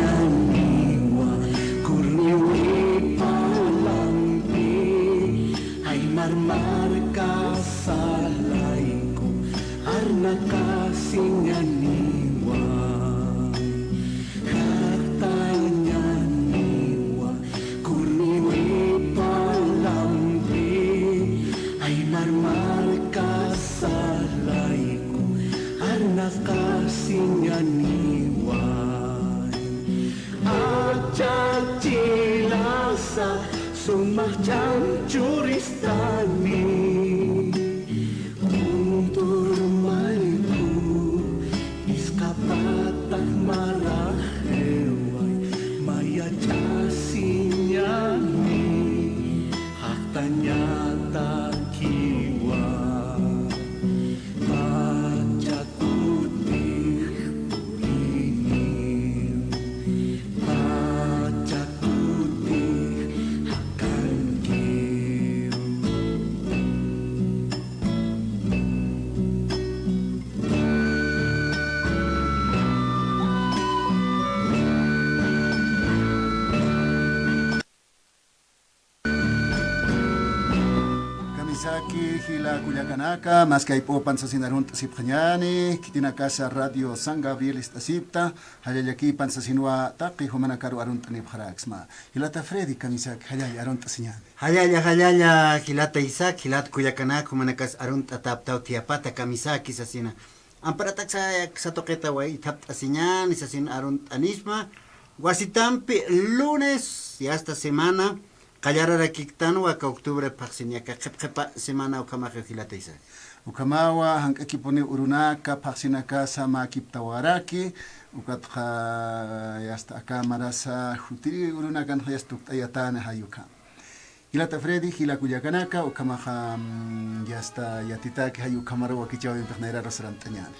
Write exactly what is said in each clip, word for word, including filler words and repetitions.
Jaqtañaniwa kurniwipa lampi, aymar marka salayku arnaqasiñaniwa. Jaqtañaniwa kurniwipa lampi, aymar marka salayku arnaqasiñaniwa. Achachilasa sumaq ch'amchuristani, kuntur mayku isqapataq maraq jiway mayachasiñani, jaqtañatakiwa. Pacha kutix puriniw, pacha kutix jakankiw. Kamisaki jila kullakanaka, maski ayp'upan sasin arunt'asipxañäni, khitinakasa Radio San Gabriel ist'asipta, jallallakipan sasinwa taqi jumanakaru arunt'anipxaraksma. Jilata Freddy, kamisaki, jallalla arunt'asiñäni. Jallalla, jallalla, jilata Isaac, jilat kullakanak, jumanakas arunt'atäptaw thiyapata kamisaki sasina. Amparataksa satuqitaway, thapt'asiñäni sasin arunt'anisma, wasitampi lunes, yasta semana, qallararakiktanwa aka octubre phaxsin, aka qhipqhipa semana ukhamaxa jilata Isaac. Ukhamawa, jank'akipuniw urunaka phaxsinakasa mäkiptawaraki, ukatxa yasta aka marasa jutiri urunakanxa yasta tukt'ayatäni jay ukham. Jilata Freddy, jila kullakanaka, ukhamaxa, mm, yasta yatitaki jay ukhamaru wakichäwimpix nayraru sarant'añäni.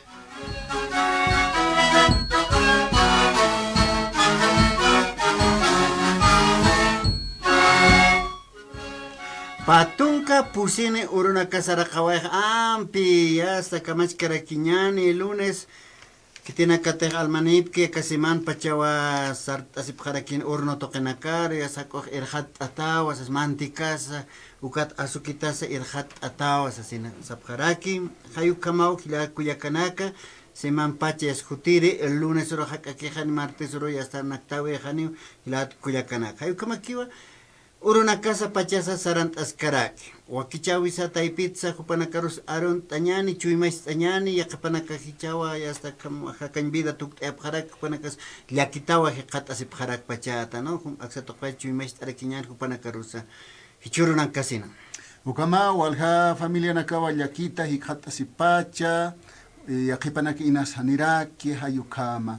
Pä tunka pusini urunakasa saraqawayxa ampi, yasta kamachkarakiñäni, lunes, khitinakatix almanipki aka semanpachawa sart'asipxarakini horno tuqinakaru, yasta jak'ux irxatt'atawa, sas mantikasa, ukat azuquitasa irxatt'atawa, sasina sapxaraki. Jay ukhamaw jila kullakanaka, semanpacha yasta jutiri, lunes uru jak'akixani, martes uru yasta arnaktäwixaniw, jilat kullakanaka. Jay ukhamakiwa, urunakasa pachasa sarant'askaraki. Wakichäwisa taypitsa jupanakarus arunt'añäni, chuymacht'añäni, yaqhipanaka jichhawa, yasta akham jakañ vida tukt'ayapxaraki, jupanakas llakitawa jikxatt'asipxarakpachäta, ¿no? Jum aksa tuqi chuymacht'arakiñäni jupanakarusa. Jichhürunakasina. Ukhamaw walja familianakawa llakita jikxatt'asipacha, eh, yaqhipanaka inas janiraki, jay ukhama.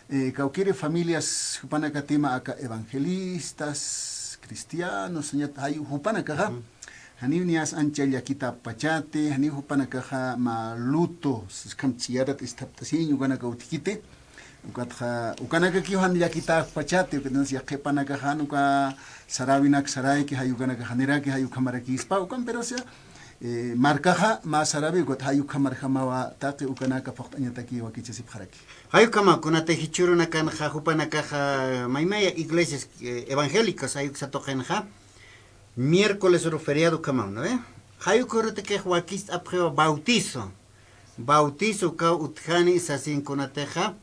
Eh, kawkïri familias jupanakatima aka evangelistas, cristianos, sañat jay jupanakaxa. Ujú. Janiw niyas ancha llakitapachati, janiw jupanakaxa mä luto, siskham ch'iyarat isthapt'asiñ ukanaka utjkiti. Ukatxa, ukanakakiw jan llakitäpachati, ukat yaqhipanakax jan uka saräwinak sarayki, jay ukanakax janiraki, jay ukhamarakïspa, ukan, pero sea, eh, markaxa mä saräwi, ukat jay ukhamarjamawa taqi ukanaka phuqt'añataki wakichasipxaraki. Jay ukhamaw, kunatix jichhürunakanxa jupanakaxa maymaya iglesias, eh, evangélicas, jay uksa tuqinxa, miércoles uru feriado ukhamaw, ¿no ve? Jay ukharutakix wakicht'apxiwa bautizo. Bautizo ukaw utjani sasin kunatixa,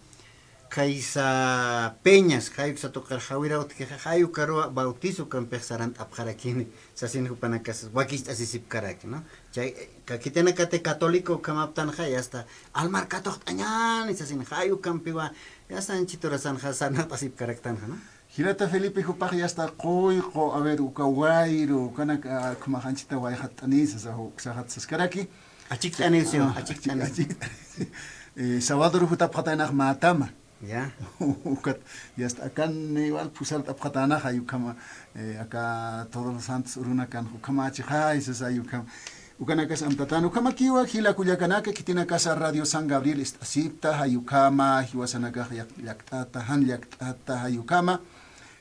khaysa Peñas, jay uksa tuqir jawira utjixa, jay ukaruwa bautizo ukampix sarant'apxarakini, sasin jupanakas wakicht'asisipkaraki, ¿no? Chay, khitinakati católico ukhamaptanxa, ya está, almar katuqt'añäni sasin, jay ukampiwa, ya está, anchiturasanxa, sarnaqt'asipkaraktanxa, ¿no? Jilata Felipe, jupax ya está quyqu, a ver, uka wayru, ukanak, ah, khumax anchita wayxatt'ani sasa, uksaxat saskaraki. Achikt'aniw siw, ah, achikt'aniw. Achik-, achikt'ani. Eh, sábado uru jutapxataynax mätama. Ya. Ukat, ya está, akan igual phusart'apxatänax, jay ukhama, eh, aka Todos los Santos urunakan, ukhama achixay sasa, jay ukhama. Ukanakas amtatan, ukhamakiwa jila kullakanaka, khitinakasa Radio San Gabriel ist'asipta, jay ukhama, jiwasanakax llakt'ata, jan llakt'ata, jay ukhama,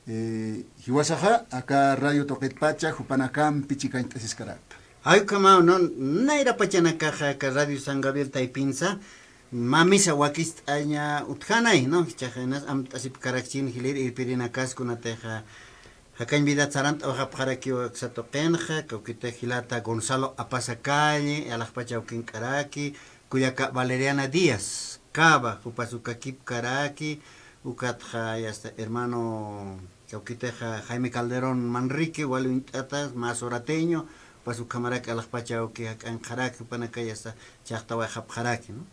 eh, jiwasaxa aka radio tuqitpacha jupanakampi chikañt'asiskarakta. Jay ukhamaw, ¿no? Nayrapachanakaxa aka Radio San Gabriel taypinsa, mä misa wakicht'aña utjanay, ¿no? Jichhax inas amt'asipkarakchin jilir irpirinakas kunatixa, jakañ vidat sarant'awayapxarakiw aksa tuqinxa, kawkitix jilata Gonzalo Apaza Calle, alaxpach awkink'araki, kullaka Valeriana Díaz Cava, jupas ukakipkaraki, ukatxa, ya está, hermano, kawkitix Jaime Calderón Manrique, wali uñt'ata, más horateño, jupas ukhamarak alaxpach awki jak'añxaraki, jupanaka, ya está, chhaqtawayapxaraki, ¿no?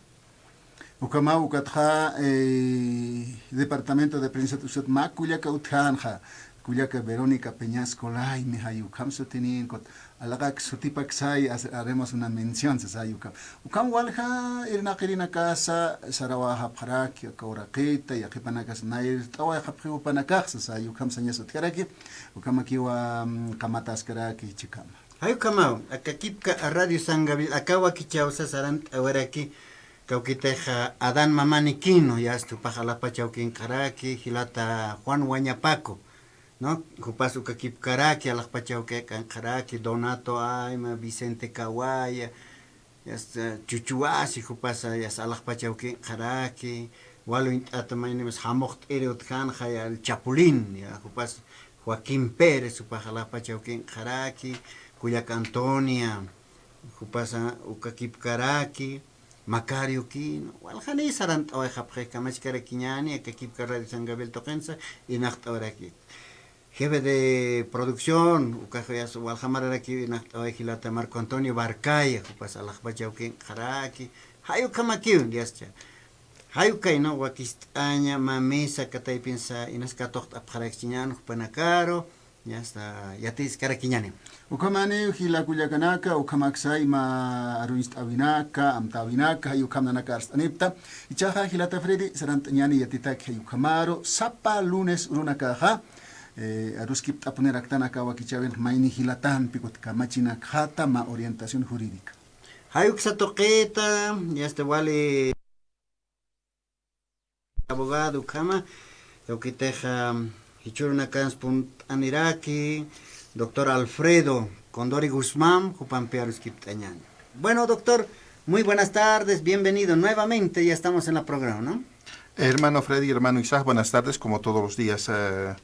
Ukhamaw, ukatxa, eh, departamento de prensa tusut mä kullaka utjänxa, kullaka Verónica Peñasco Laime, jay ukham sutinin, ukat alaxak sutipaksay, as-, haremos una mención, sasa, jay ukham. Ukham walja irnaqirinakasa sarawayapxaraki, aka uraqita, yaqhipanakas nayrt'awayapxi jupanakax, sasa, jay ukham sañas utjaraki, ukhamakiwa, mm, qamataskaraki, jichhakama. Jay ukhamaw, aka kipka Radio San Gabriel, aka wakichäwsa sarant'awaraki, kawkitix Adán Mamani Quino, ya está, jupax alaxpach awkink'araki, jilata Juan Wañapaco, ¿no? Jupas ukakipkaraki, alaxpach awki jak'añxaraki, Donato Ayma, Vicente Cawaya, ya está, Chuchuwasi, jupas, ya está, alaxpach awkink'araki, wali uñt'ata maynimas jamuxt'iri utjänxa, ya, el Chapulín, ya, jupas Joaquín Pérez, jupax alaxpach awkink'araki, kullaka Antonia, jupasa ukakipkaraki, Macario Quino, waljani sarant'awayapxi, kamachkarakiñäni, aka kipka Radio San Gabriel tuqinsa, irnaqt'awaraki. Jefe de producción, ukax ya está, waljamararaki irnaqt'away jilata Marco Antonio Barcaya, jupas alaxpach awkink'araki, jay ukhamakiw, ya está. Jay ukay, ¿no? Wakicht'aña, mä misa, aka taypinsa, inas katuqt'apxarakchiñäni, jupanakaru, ya está, yatiskarakiñäni. Ukhamaniw jila kullakanaka, ukhamaksay mä aruñst'äwinaka, amtäwinaka, jay ukham nanaka arst'anipta. Jichhaxa jilata Freddy, sarant'añäni yatitak jay ukhamaru, sapa lunes urunakaxa, eh, aruskipt'apuniraktan aka wakichäwinx mayni jilatampi, ukat kamachinakxata mä orientación jurídica. Jay uksa tuqita, ya está, wali abogado ukhama, kawkitix, am, jichhürunakansa puntaniraki, doctor Alfredo Condori Guzmán, jupampi aruskipt'añäni. Bueno, doctor, muy buenas tardes, bienvenido nuevamente, ya estamos en la programa, ¿no? Hermano Freddy, hermano Isaac, buenas tardes, como todos los días, eh,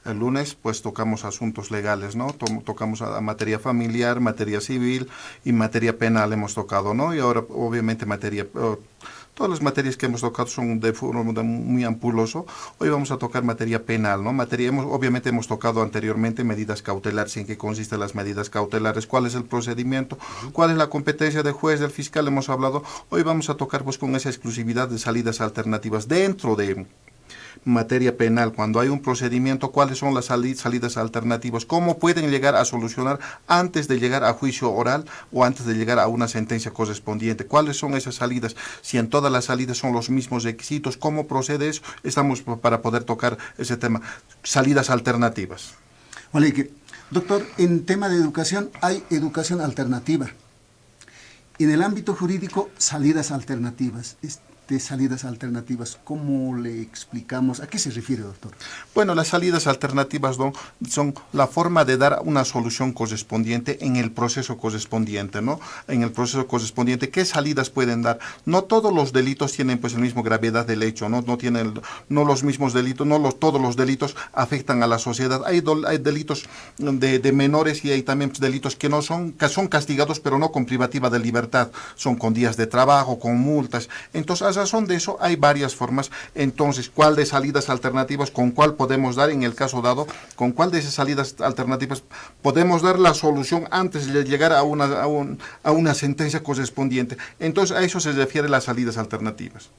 el lunes, pues tocamos asuntos legales, ¿no? Tom-, tocamos a, a materia familiar, materia civil y materia penal hemos tocado, ¿no? Y ahora, obviamente, materia, eh, todas las materias que hemos tocado son de forma de muy ampuloso. Hoy vamos a tocar materia penal, ¿no? Materia, hemos, obviamente hemos tocado anteriormente medidas cautelares, en qué consisten las medidas cautelares, cuál es el procedimiento, cuál es la competencia del juez, del fiscal, hemos hablado. Hoy vamos a tocar, pues, con esa exclusividad de salidas alternativas dentro de materia penal, cuando hay un procedimiento, cuáles son las sali-, salidas alternativas, cómo pueden llegar a solucionar antes de llegar a juicio oral o antes de llegar a una sentencia correspondiente. ¿Cuáles son esas salidas? Si en todas las salidas son los mismos requisitos, ¿cómo procede eso? Estamos p-, para poder tocar ese tema. Salidas alternativas. Waliki. Doctor, en tema de educación hay educación alternativa. En el ámbito jurídico, salidas alternativas. Es-, de salidas alternativas, ¿cómo le explicamos? ¿A qué se refiere, doctor? Bueno, las salidas alternativas, ¿no?, son la forma de dar una solución correspondiente en el proceso correspondiente, ¿no? En el proceso correspondiente, ¿qué salidas pueden dar? No todos los delitos tienen, pues, el mismo gravedad del hecho, ¿no? No tienen, no los mismos delitos, no los, todos los delitos afectan a la sociedad. Hay dol-, hay delitos de, de menores y hay también, pues, delitos que no son, que son castigados, pero no con privativa de libertad, son con días de trabajo, con multas. Entonces, a razón de eso, hay varias formas. Entonces, ¿cuál de salidas alternativas, con cuál podemos dar en el caso dado, con cuál de esas salidas alternativas podemos dar la solución antes de llegar a una, a un, a una sentencia correspondiente? Entonces, a eso se refiere las salidas alternativas.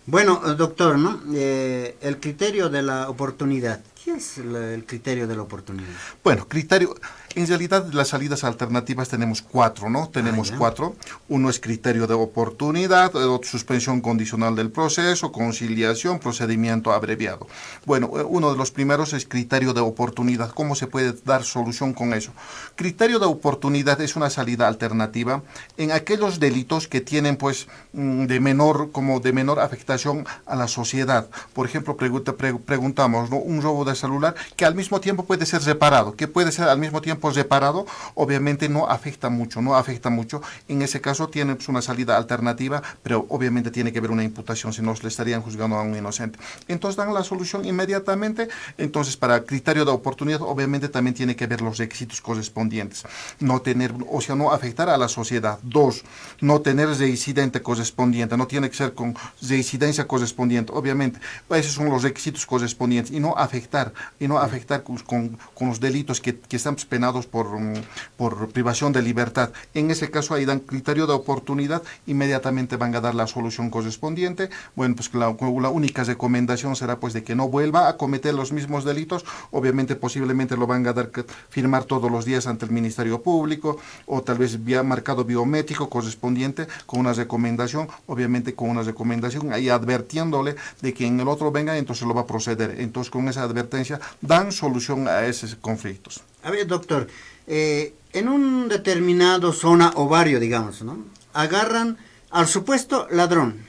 Bueno, doctor, ¿no? Eh, el criterio de la oportunidad. ¿Qué es la, el criterio de la oportunidad? Bueno, criterio, en realidad las salidas alternativas tenemos cuatro, ¿no? Tenemos Ah, ya. cuatro. Uno es criterio de oportunidad, eh, otro suspensión condicional del proceso, conciliación, procedimiento abreviado. Bueno, eh, uno de los primeros es criterio de oportunidad. ¿Cómo se puede dar solución con eso? Criterio de oportunidad es una salida alternativa en aquellos delitos que tienen, pues, mm, de menor, como de menor afectación a la sociedad. Por ejemplo, pregunta, pre-, preguntamos, ¿no? Un robo de celular que al mismo tiempo puede ser reparado, que puede ser al mismo tiempo reparado, obviamente no afecta mucho, no afecta mucho. En ese caso tiene, pues, una salida alternativa, pero obviamente tiene que haber una imputación, si no le estarían juzgando a un inocente. Entonces dan la solución inmediatamente. Entonces, para criterio de oportunidad, obviamente también tiene que haber los requisitos correspondientes. No tener, o sea, no afectar a la sociedad. Dos, no tener reincidente correspondiente, no tiene que ser con reincidencia correspondiente, obviamente. Esos son los requisitos correspondientes y no afectar, y no afectar con, con, con los delitos que, que están penados por, mm, por privación de libertad. En ese caso, ahí dan criterio de oportunidad, inmediatamente van a dar la solución correspondiente. Bueno, pues la, la única recomendación será, pues, de que no vuelva a cometer los mismos delitos. Obviamente, posiblemente lo van a dar que firmar todos los días ante el Ministerio Público, o tal vez vía marcado biométrico correspondiente con una recomendación, obviamente con una recomendación, ahí advirtiéndole de que en el otro venga, entonces lo va a proceder. Entonces, con esa advertencia, dan solución a esos conflictos. A ver, doctor, eh, en un determinado zona o barrio, digamos, ¿no? Agarran al supuesto ladrón.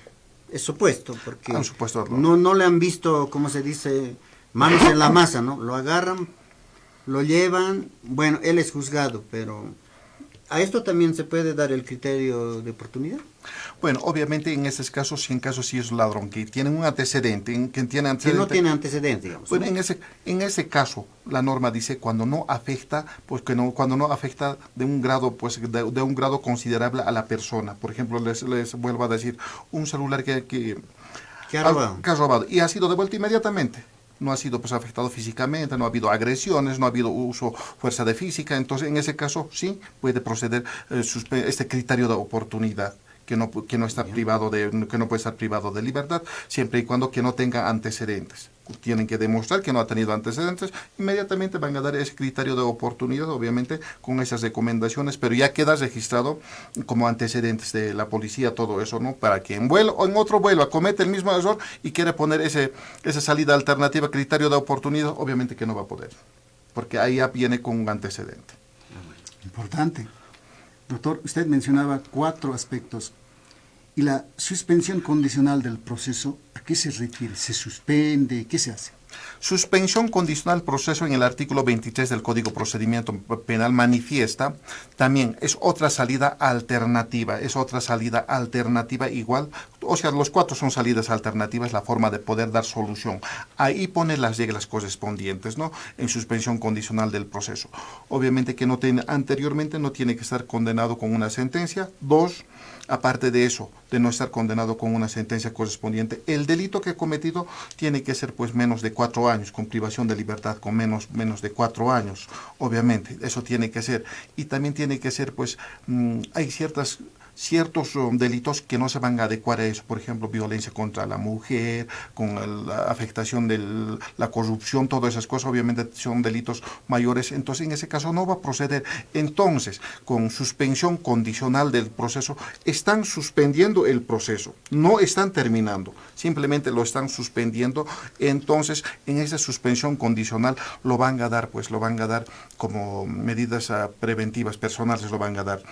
Es supuesto, porque Al supuesto ladrón. no, no le han visto, ¿cómo se dice? Manos en la masa, ¿no? Lo agarran, lo llevan, bueno, él es juzgado, pero ¿a esto también se puede dar el criterio de oportunidad? Bueno, obviamente en esos casos, si en caso sí es ladrón, que tiene un antecedente, en, que tiene Que no antecedente. tiene antecedente, digamos, Bueno, ¿no? en ese, en ese caso, la norma dice cuando no afecta, pues que no, cuando no afecta de un grado, pues de, de un grado considerable a la persona. Por ejemplo, les, les vuelvo a decir, un celular que, que, Que ha al- robado. que ha robado y ha sido devuelto inmediatamente. No ha sido, pues, afectado físicamente, no ha habido agresiones, no ha habido uso fuerza de física, entonces en ese caso sí puede proceder, eh, suspe-, este criterio de oportunidad, que no pu-, que no está Bien. privado de, que no puede estar privado de libertad, siempre y cuando que no tenga antecedentes. Tienen que demostrar que no ha tenido antecedentes, inmediatamente van a dar ese criterio de oportunidad, obviamente, con esas recomendaciones, pero ya queda registrado como antecedentes de la policía, todo eso, ¿no? Para que en vuelo, en otro vuelo comete el mismo error y quiere poner ese, esa salida alternativa, criterio de oportunidad, obviamente que no va a poder, porque ahí ya viene con un antecedente. Importante. Doctor, usted mencionaba cuatro aspectos. ¿Y la suspensión condicional del proceso, a qué se refiere? ¿Se suspende? ¿Qué se hace? Suspensión condicional proceso en el artículo veintitrés del Código Procedimiento Penal manifiesta, también es otra salida alternativa, es otra salida alternativa igual, o sea, los cuatro son salidas alternativas, la forma de poder dar solución. Ahí pone las reglas correspondientes, ¿no? En suspensión condicional del proceso. Obviamente que no tiene, anteriormente no tiene que estar condenado con una sentencia. Dos, aparte de eso, de no estar condenado con una sentencia correspondiente, el delito que ha cometido tiene que ser, pues, menos de cuatro años, con privación de libertad con menos, menos de cuatro años, obviamente, eso tiene que ser. Y también tiene que ser, pues, mm, hay ciertas, ciertos, um, delitos que no se van a adecuar a eso, por ejemplo, violencia contra la mujer, con el, la afectación de la corrupción, todas esas cosas, obviamente son delitos mayores, entonces en ese caso no va a proceder. Entonces, con suspensión condicional del proceso, están suspendiendo el proceso, no están terminando, simplemente lo están suspendiendo. Entonces, en esa suspensión condicional lo van a dar, pues lo van a dar como medidas, ah, preventivas personales, lo van a dar.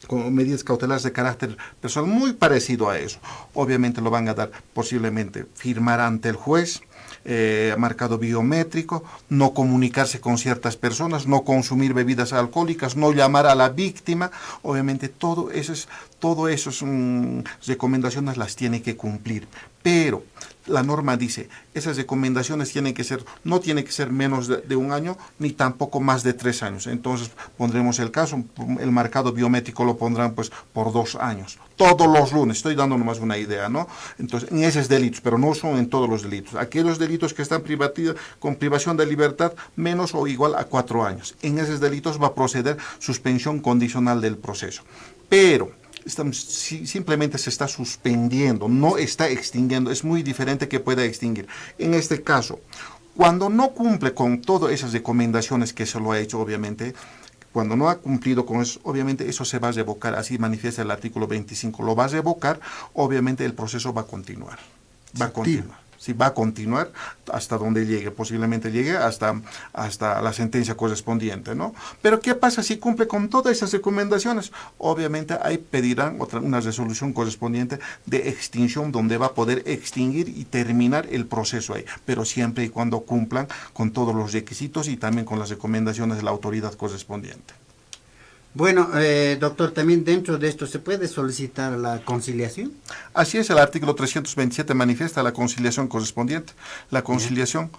con medidas cautelares de carácter personal, muy parecido a eso. Obviamente lo van a dar posiblemente firmar ante el juez, eh, marcado biométrico, no comunicarse con ciertas personas, no consumir bebidas alcohólicas, no llamar a la víctima. Obviamente todo eso es, todo esas mm, recomendaciones las tiene que cumplir. Pero la norma dice, esas recomendaciones tienen que ser, no tiene que ser menos de, de un año, ni tampoco más de tres años. Entonces pondremos el caso, el marcado biométrico lo pondrán pues por dos años. Todos los lunes, estoy dando nomás una idea, ¿no? Entonces, en esos delitos, pero no son en todos los delitos. Aquellos delitos que están privati- con privación de libertad menos o igual a cuatro años. En esos delitos va a proceder suspensión condicional del proceso. Pero estamos, si- simplemente se está suspendiendo, no está extinguiendo. Es muy diferente que pueda extinguir. En este caso, cuando no cumple con todas esas recomendaciones que se lo ha hecho, obviamente, cuando no ha cumplido con eso, obviamente eso se va a revocar, así manifiesta el artículo veinticinco, lo va a revocar, obviamente el proceso va a continuar. Va a continuar. Sí, va a continuar hasta donde llegue, posiblemente llegue hasta, hasta la sentencia correspondiente, ¿no? Pero ¿qué pasa si cumple con todas esas recomendaciones? Obviamente ahí pedirán otra, una resolución correspondiente de extinción donde va a poder extinguir y terminar el proceso ahí, pero siempre y cuando cumplan con todos los requisitos y también con las recomendaciones de la autoridad correspondiente. Bueno, eh, doctor, también dentro de esto se puede solicitar la conciliación. Así es, el artículo trescientos veintisiete manifiesta la conciliación correspondiente. La conciliación,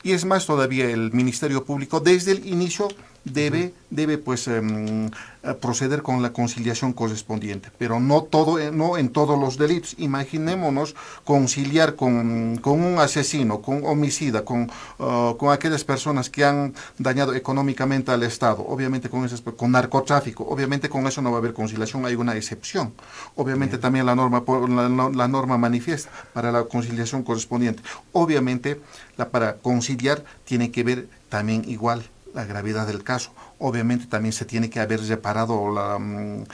y es más todavía, el Ministerio Público desde el inicio debe, debe pues em, eh, proceder con la conciliación correspondiente, pero no todo, eh, no en todos los delitos. Imaginémonos conciliar con, con un asesino, con homicida, con, ah, con aquellas personas que han dañado económicamente al Estado, obviamente con esas, con narcotráfico, obviamente con eso no va a haber conciliación, hay una excepción. Obviamente también la norma, por- la, la- la norma manifiesta para la conciliación correspondiente. Obviamente la, para conciliar tiene que ver también igual la gravedad del caso. Obviamente también se tiene que haber reparado la, mm,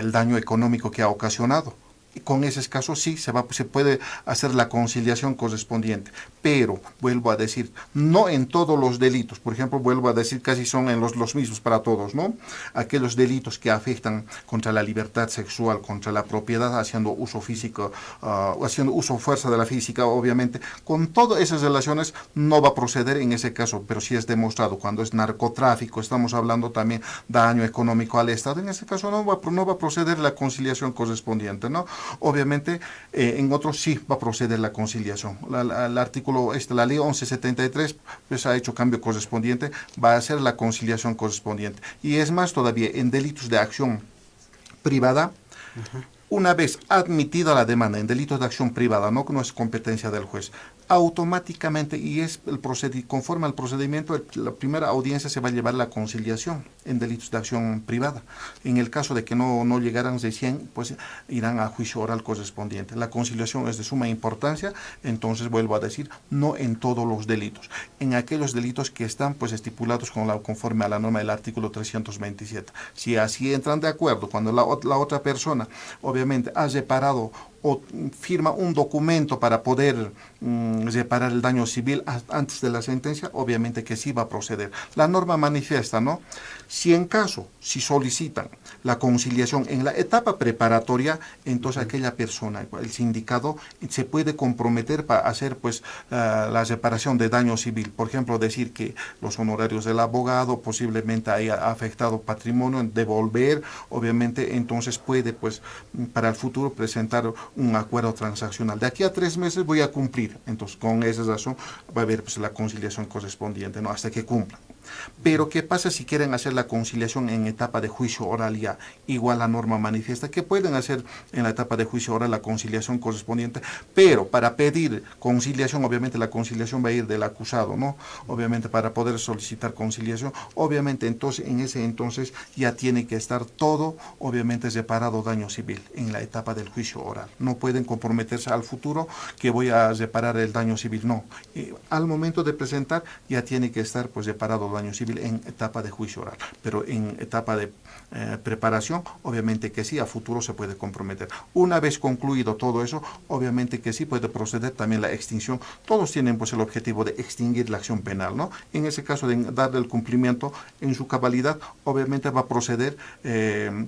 el daño económico que ha ocasionado. Y con esos casos sí se va, se puede hacer la conciliación correspondiente, pero vuelvo a decir, no en todos los delitos, por ejemplo, vuelvo a decir, casi son en los, los mismos para todos, ¿no? Aquellos delitos que afectan contra la libertad sexual, contra la propiedad, haciendo uso físico, ah, haciendo uso fuerza de la física, obviamente, con todas esas relaciones no va a proceder en ese caso, pero si es demostrado cuando es narcotráfico, estamos hablando también daño económico al Estado, en ese caso no va, a pro- no va a proceder la conciliación correspondiente, ¿no? Obviamente, eh, en otros sí va a proceder la conciliación. La- la- el artículo, este, la ley once setenta y tres, pues ha hecho cambio correspondiente, va a hacer la conciliación correspondiente. Y es más todavía, en delitos de acción privada, una vez admitida la demanda en delitos de acción privada, no que no es competencia del juez, automáticamente, y es el procedi- conforme al procedimiento, el- la primera audiencia se va a llevar la conciliación en delitos de acción privada. En el caso de que no, no llegaran recién, pues irán a juicio oral correspondiente. La conciliación es de suma importancia, entonces vuelvo a decir, no en todos los delitos, en aquellos delitos que están pues estipulados con la, conforme a la norma del artículo trescientos veintisiete. Si así entran de acuerdo, cuando la, ot- la otra persona obviamente ha reparado o firma un documento para poder mm, reparar el daño civil a- antes de la sentencia, obviamente que sí va a proceder. La norma manifiesta, ¿no? Si en caso, si solicitan la conciliación en la etapa preparatoria, entonces aquella persona, el sindicado, se puede comprometer para hacer pues la, la reparación de daño civil. Por ejemplo, decir que los honorarios del abogado posiblemente haya afectado patrimonio, devolver, obviamente entonces puede pues para el futuro presentar un acuerdo transaccional. De aquí a tres meses voy a cumplir. Entonces, con esa razón va a haber pues, la conciliación correspondiente, ¿no? Hasta que cumplan. Pero, ¿qué pasa si quieren hacer la conciliación en etapa de juicio oral ya? Igual la norma manifiesta que pueden hacer en la etapa de juicio oral la conciliación correspondiente, pero para pedir conciliación, obviamente la conciliación va a ir del acusado, ¿no? Obviamente para poder solicitar conciliación, obviamente entonces en ese entonces ya tiene que estar todo, obviamente, reparado daño civil en la etapa del juicio oral. No pueden comprometerse al futuro que voy a reparar el daño civil, no. Eh, al momento de presentar ya tiene que estar pues reparado daño civil en etapa de juicio oral, pero en etapa de eh, preparación, obviamente que sí, a futuro se puede comprometer. Una vez concluido todo eso, obviamente que sí puede proceder también la extinción. Todos tienen pues el objetivo de extinguir la acción penal, ¿no? En ese caso de darle el cumplimiento en su cabalidad, obviamente va a proceder eh,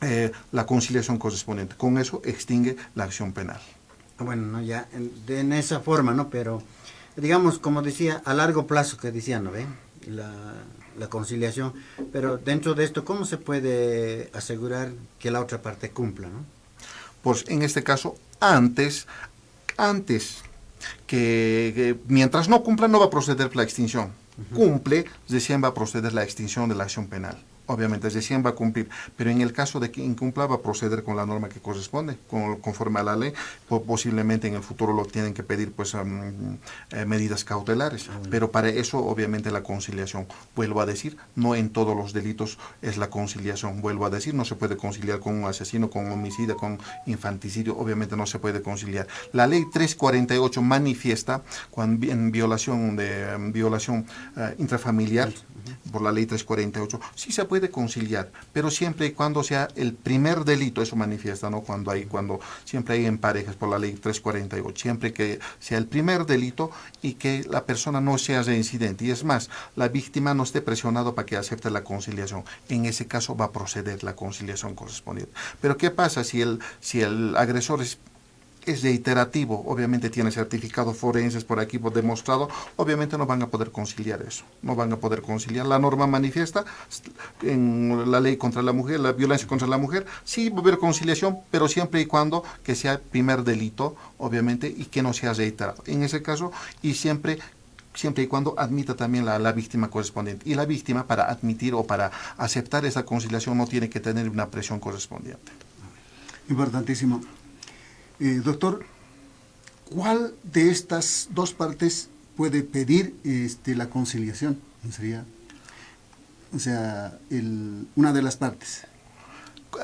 eh, la conciliación correspondiente. Con eso extingue la acción penal. Bueno, no, ya, en, de- en esa forma, ¿no? Pero, digamos, como decía, a largo plazo que decía, ¿no ve? La, la conciliación. Pero dentro de esto, ¿cómo se puede asegurar que la otra parte cumpla, ¿no? Pues en este caso, antes, antes que, que mientras no cumpla, no va a proceder la extinción. Cumple, recién va a proceder la extinción de la acción penal. Obviamente, recién va a cumplir, pero en el caso de que incumpla, va a proceder con la norma que corresponde, con- conforme a la ley. Po- posiblemente en el futuro lo tienen que pedir, pues, am, eh, medidas cautelares, pero para eso, obviamente, la conciliación, vuelvo a decir, no en todos los delitos es la conciliación, vuelvo a decir, no se puede conciliar con un asesino, con un homicida, con infanticidio, obviamente no se puede conciliar. La ley tres cuarenta y ocho manifiesta cuando en violación de, em, violación eh, intrafamiliar, por la ley tres cuarenta y ocho, sí se puede conciliar, pero siempre y cuando sea el primer delito, eso manifiesta, ¿no? Cuando hay, cuando siempre hay en parejas por la ley tres cuarenta y ocho, siempre que sea el primer delito y que la persona no sea reincidente. Y es más, la víctima no esté presionado para que acepte la conciliación. En ese caso va a proceder la conciliación correspondiente. Pero ¿qué pasa si el, si el agresor es es reiterativo, obviamente tiene certificados forenses por aquí, por demostrado, obviamente no van a poder conciliar eso, no van a poder conciliar. La norma manifiesta en la ley contra la mujer, la violencia contra la mujer, sí va a haber conciliación, pero siempre y cuando que sea primer delito, obviamente, y que no sea reiterado. En ese caso, y siempre siempre y cuando admita también la, la víctima correspondiente. Y la víctima, para admitir o para aceptar esa conciliación, no tiene que tener una presión correspondiente. Importantísimo. Eh, doctor, ¿cuál de estas dos partes puede pedir este, la conciliación? Sería, o sea, el, una de las partes.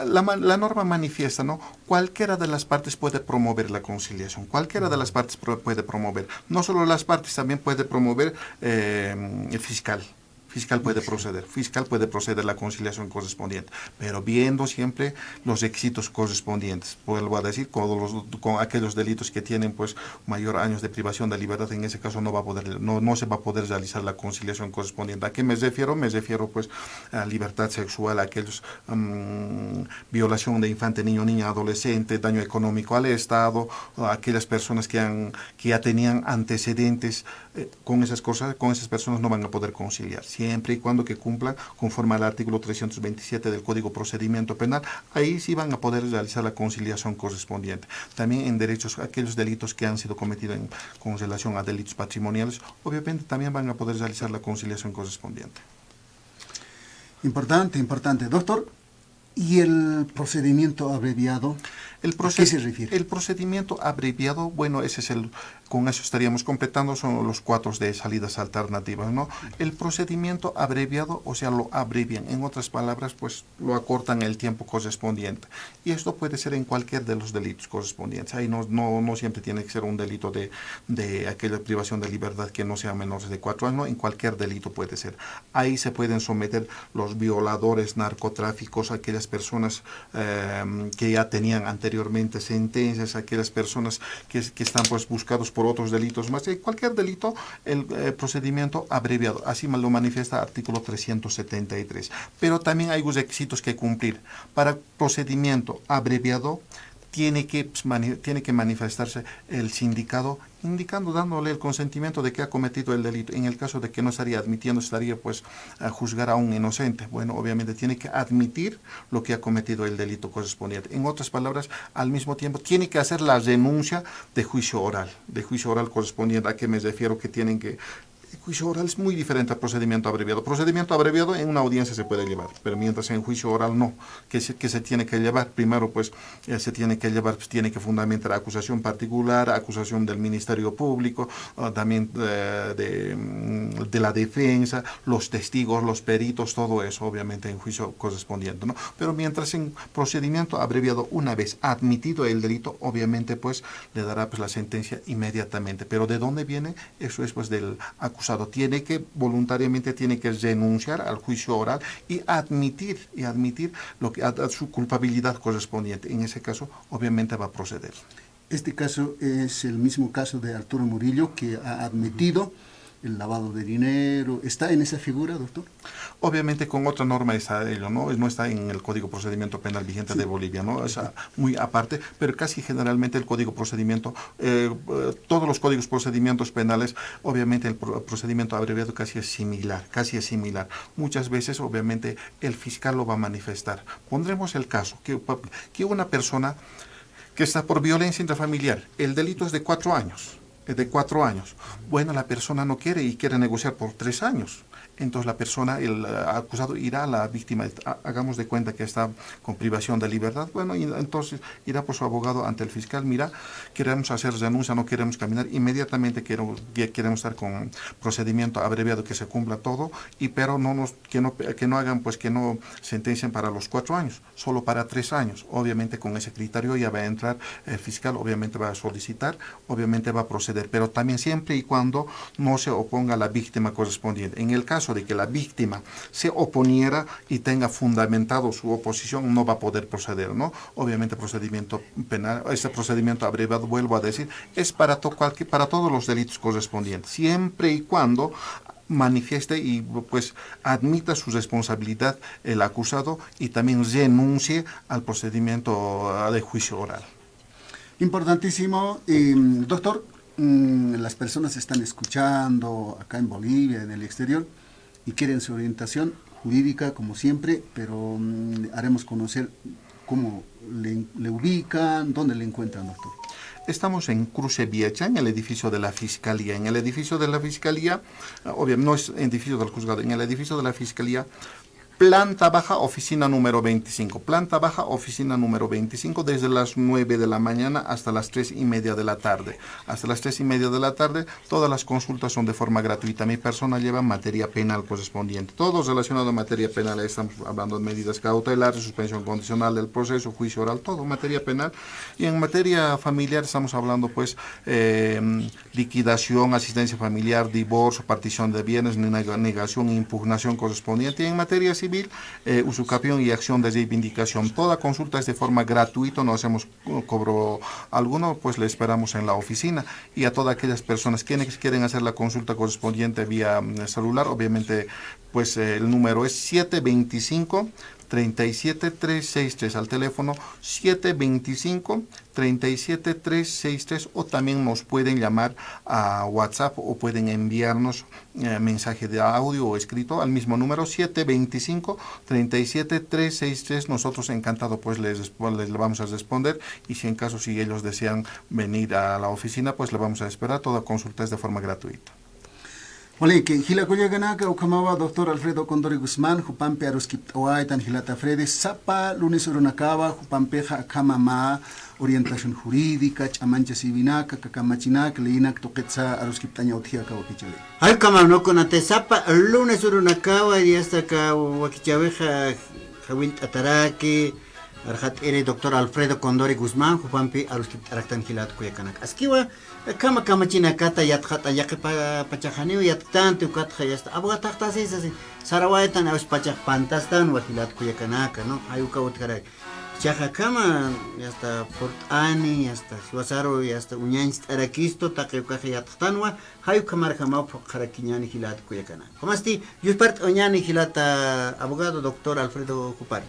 La, ma- la norma manifiesta, ¿no? Cualquiera de las partes puede promover la conciliación, cualquiera de las partes pro- puede promover. No solo las partes, también puede promover eh, el fiscal. Fiscal puede proceder, fiscal puede proceder la conciliación correspondiente, pero viendo siempre los requisitos correspondientes. Vuelvo a decir, con, los- con aquellos delitos que tienen pues mayor años de privación de libertad, en ese caso no va a poder, no, no se va a poder realizar la conciliación correspondiente. ¿A qué me refiero? Me refiero pues a libertad sexual, a aquellos mm, violación de infante, niño, niña, adolescente, daño económico al Estado, a aquellas personas que han, que ya tenían antecedentes eh, con esas cosas, con esas personas no van a poder conciliar, siempre y cuando que cumplan conforme al artículo trescientos veintisiete del Código Procedimiento Penal, ahí sí van a poder realizar la conciliación correspondiente. También en derechos, aquellos delitos que han sido cometidos en, con relación a delitos patrimoniales, obviamente también van a poder realizar la conciliación correspondiente. Importante, importante. Doctor, ¿y el procedimiento abreviado? El ¿A proce- qué se refiere? El procedimiento abreviado, bueno, ese es el, con eso estaríamos completando, son los cuatro de salidas alternativas, ¿no? El procedimiento abreviado, o sea, lo abrevian, en otras palabras, pues lo acortan el tiempo correspondiente. Y esto puede ser en cualquier de los delitos correspondientes. Ahí no, no, no siempre tiene que ser un delito de, de aquella privación de libertad que no sea menores de cuatro años, ¿no? En cualquier delito puede ser. Ahí se pueden someter los violadores, narcotráficos, aquellas personas eh, que ya tenían anteriormente sentencias, aquellas personas que, que están pues buscados por otros delitos más. Eh, Cualquier delito, el eh, procedimiento abreviado, así lo manifiesta artículo trescientos setenta y tres. Pero también hay requisitos que cumplir. Para procedimiento abreviado tiene que, pues, mani- tiene que manifestarse el sindicado indicando, dándole el consentimiento de que ha cometido el delito. En el caso de que no estaría admitiendo, estaría pues a juzgar a un inocente. Bueno, obviamente tiene que admitir lo que ha cometido el delito correspondiente. En otras palabras, al mismo tiempo tiene que hacer la renuncia de juicio oral, de juicio oral correspondiente. ¿A qué me refiero? Que tienen que... El juicio oral es muy diferente al procedimiento abreviado. Procedimiento abreviado en una audiencia se puede llevar, pero mientras en juicio oral no. ¿Qué se, qué se tiene que llevar? Primero, pues, eh, se tiene que llevar, pues, tiene que fundamentar acusación particular, acusación del Ministerio Público, ah, también eh, de, mm, de la defensa, los testigos, los peritos, todo eso, obviamente, en juicio correspondiente, ¿no? Pero mientras en procedimiento abreviado, una vez admitido el delito, obviamente, pues, le dará pues, la sentencia inmediatamente. Pero ¿de dónde viene? Eso es pues del acusado. Tiene que voluntariamente, tiene que renunciar al juicio oral y admitir, y admitir lo que a- a su culpabilidad correspondiente. En ese caso, obviamente va a proceder. Este caso es el mismo caso de Arturo Murillo, que ha admitido el lavado de dinero, ¿está en esa figura, doctor? Obviamente con otra norma está ello, ¿no? No está en el Código Procedimiento Penal vigente de Bolivia, ¿no? O sea, muy aparte, pero casi generalmente el Código Procedimiento, eh, eh, todos los códigos procedimientos penales, obviamente el pro-, procedimiento abreviado casi es similar, casi es similar. Muchas veces, obviamente, el fiscal lo va a manifestar. Pondremos el caso, que, que una persona que está por violencia intrafamiliar, el delito es de cuatro años, eh, de cuatro años. Bueno, la persona no quiere y quiere negociar por tres años. Entonces la persona, el, eh, acusado irá a la víctima, ha-, hagamos de cuenta que está con privación de libertad. Bueno, y entonces irá por su abogado ante el fiscal, mira, queremos hacer renuncia, no queremos caminar, inmediatamente quiero, que-, queremos estar con procedimiento abreviado, que se cumpla todo, y pero no nos, que no, que no hagan, pues que no sentencien para los cuatro años, solo para tres años. Obviamente con ese criterio ya va a entrar el fiscal, obviamente va a solicitar, obviamente va a proceder, pero también siempre y cuando no se oponga la víctima correspondiente. En el caso de que la víctima se oponiera y tenga fundamentado su oposición, no va a poder proceder, ¿no? Obviamente procedimiento penal, este procedimiento abreviado, vuelvo a decir, es para to-, cualquier, para todos los delitos correspondientes, siempre y cuando manifieste y, pues, admita su responsabilidad el acusado y también renuncie al procedimiento, ah, de juicio oral. Importantísimo. Eh, doctor, mm, las personas están escuchando acá en Bolivia, en el exterior, y quieren su orientación jurídica, como siempre, pero, mm, haremos conocer cómo le, le ubican, dónde le encuentran, doctor. Estamos en Cruce Viacha, en el edificio de la Fiscalía. En el edificio de la Fiscalía, ah, obvio, no es edificio del juzgado, en el edificio de la Fiscalía, planta baja, oficina número veinticinco. Planta baja, oficina número veinticinco, desde las nueve de la mañana hasta las tres y media de la tarde. Hasta las tres y media de la tarde, todas las consultas son de forma gratuita. Mi persona lleva materia penal correspondiente. Todo relacionado a materia penal, ahí estamos hablando de medidas cautelares, suspensión condicional del proceso, juicio oral, todo, materia penal. Y en materia familiar estamos hablando, pues, eh, liquidación, asistencia familiar, divorcio, partición de bienes, nega-, negación, impugnación correspondiente. Y en materia civil, eh, usucapión y acción de reivindicación. Toda consulta es de forma gratuita, no hacemos co-, cobro alguno, pues le esperamos en la oficina. Y a todas aquellas personas quienes quieren hacer la consulta correspondiente vía, mm, celular, obviamente, pues, eh, el número es siete veinticinco, treinta y siete tres seis tres, al teléfono siete veinticinco, treinta y siete tres seis tres, o también nos pueden llamar a WhatsApp o pueden enviarnos, eh, mensaje de audio o escrito al mismo número, siete veinticinco, treinta y siete tres seis tres. Nosotros encantado, pues, les respo-, les vamos a responder, y si en caso, si ellos desean venir a la oficina, pues, le vamos a esperar. Toda consulta es de forma gratuita. Waliqi, jila kullakanaka, ukhamawa doctor Alfredo Condori Guzmán, jupampi aruskipt'awaytan jilata Freddy, sapa lunes urunakawa, jupampixa akhama mä orientación jurídica, ch'amanchasiwinaka, kakamachinaka, leyinak tuqitsa aruskipt'aña utji aka wakichäwi. Jay ukhama, ¿no? Kunatï sapa lunes urunakawa, y hasta aka wakichäwixa jawillt'ataraki, arxat'iri doctor Alfredo Condori Guzmán, jupampi aruskipt'araktan jilat kullakanaka. Askiwa, akhama kamachinakata yatxat'añ, yaqhipa pachax janiw yatktanti, ukatxa ya está, abogado, taqtasi sasi, sarawaytan, a veces pachax pantastanwa jilat kullakanaka, ¿no? Jay uka utjaraki. Jichhaxa akhama, ya está, purt'ani, ya está, jiwasaru, ya está, uñañcht'arakistu, taqi ukaxa yatxtanwa, jay ukhamarjamaw phuqharakiñäni jilat kullakanaka. Ukhamasti, yuspart'awañäni jilata abogado doctor Alfredo Jupari.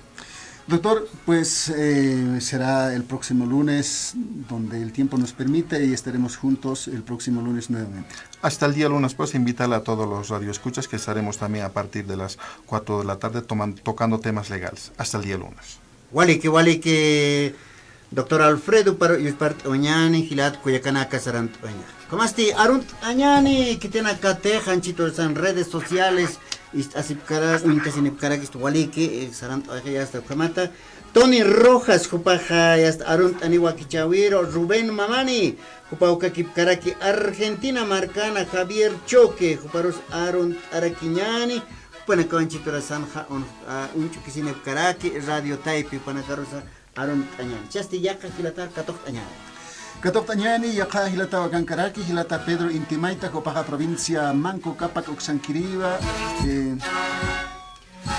Doctor, pues, eh, será el próximo lunes, donde el tiempo nos permita, y estaremos juntos el próximo lunes nuevamente. Hasta el día lunes, pues, invitar a todos los radioescuchas que estaremos también a partir de las cuatro de la tarde toman-, tocando temas legales. Hasta el día lunes. Waliqi, waliqi, doctor Alfredo, para yuspart'awañäni jilat kullakanaka, sarant'awañäni. Ukhamasti arunt'añäni khitinakatix, anchhita urasana redes sociales, ist'asipkarak, uñtasinipkarak, istu waliqi, eh, sarant'awayxi, ya está, ukhamata. Tony Rojas, jupaxa, ya está, arunt'ani wakichäwiru, Rubén Mamani, jupa ukakipkaraki Argentina markana, Javier Choque, juparus arunt'arakiñäni, jupanakaw anchhita urasanxa, un-, a, uñch'ukisinipkaraki, Radio Taypi, jupanakarusa arunt'añäni. Jichhasti yaqha jilatar katuqt'añäni. Katuqt'añäni, yaqha jilataw akankaraki, jilata Pedro Intimayta, jupaxa provincia Manco Cápac uksankiriwa, eh.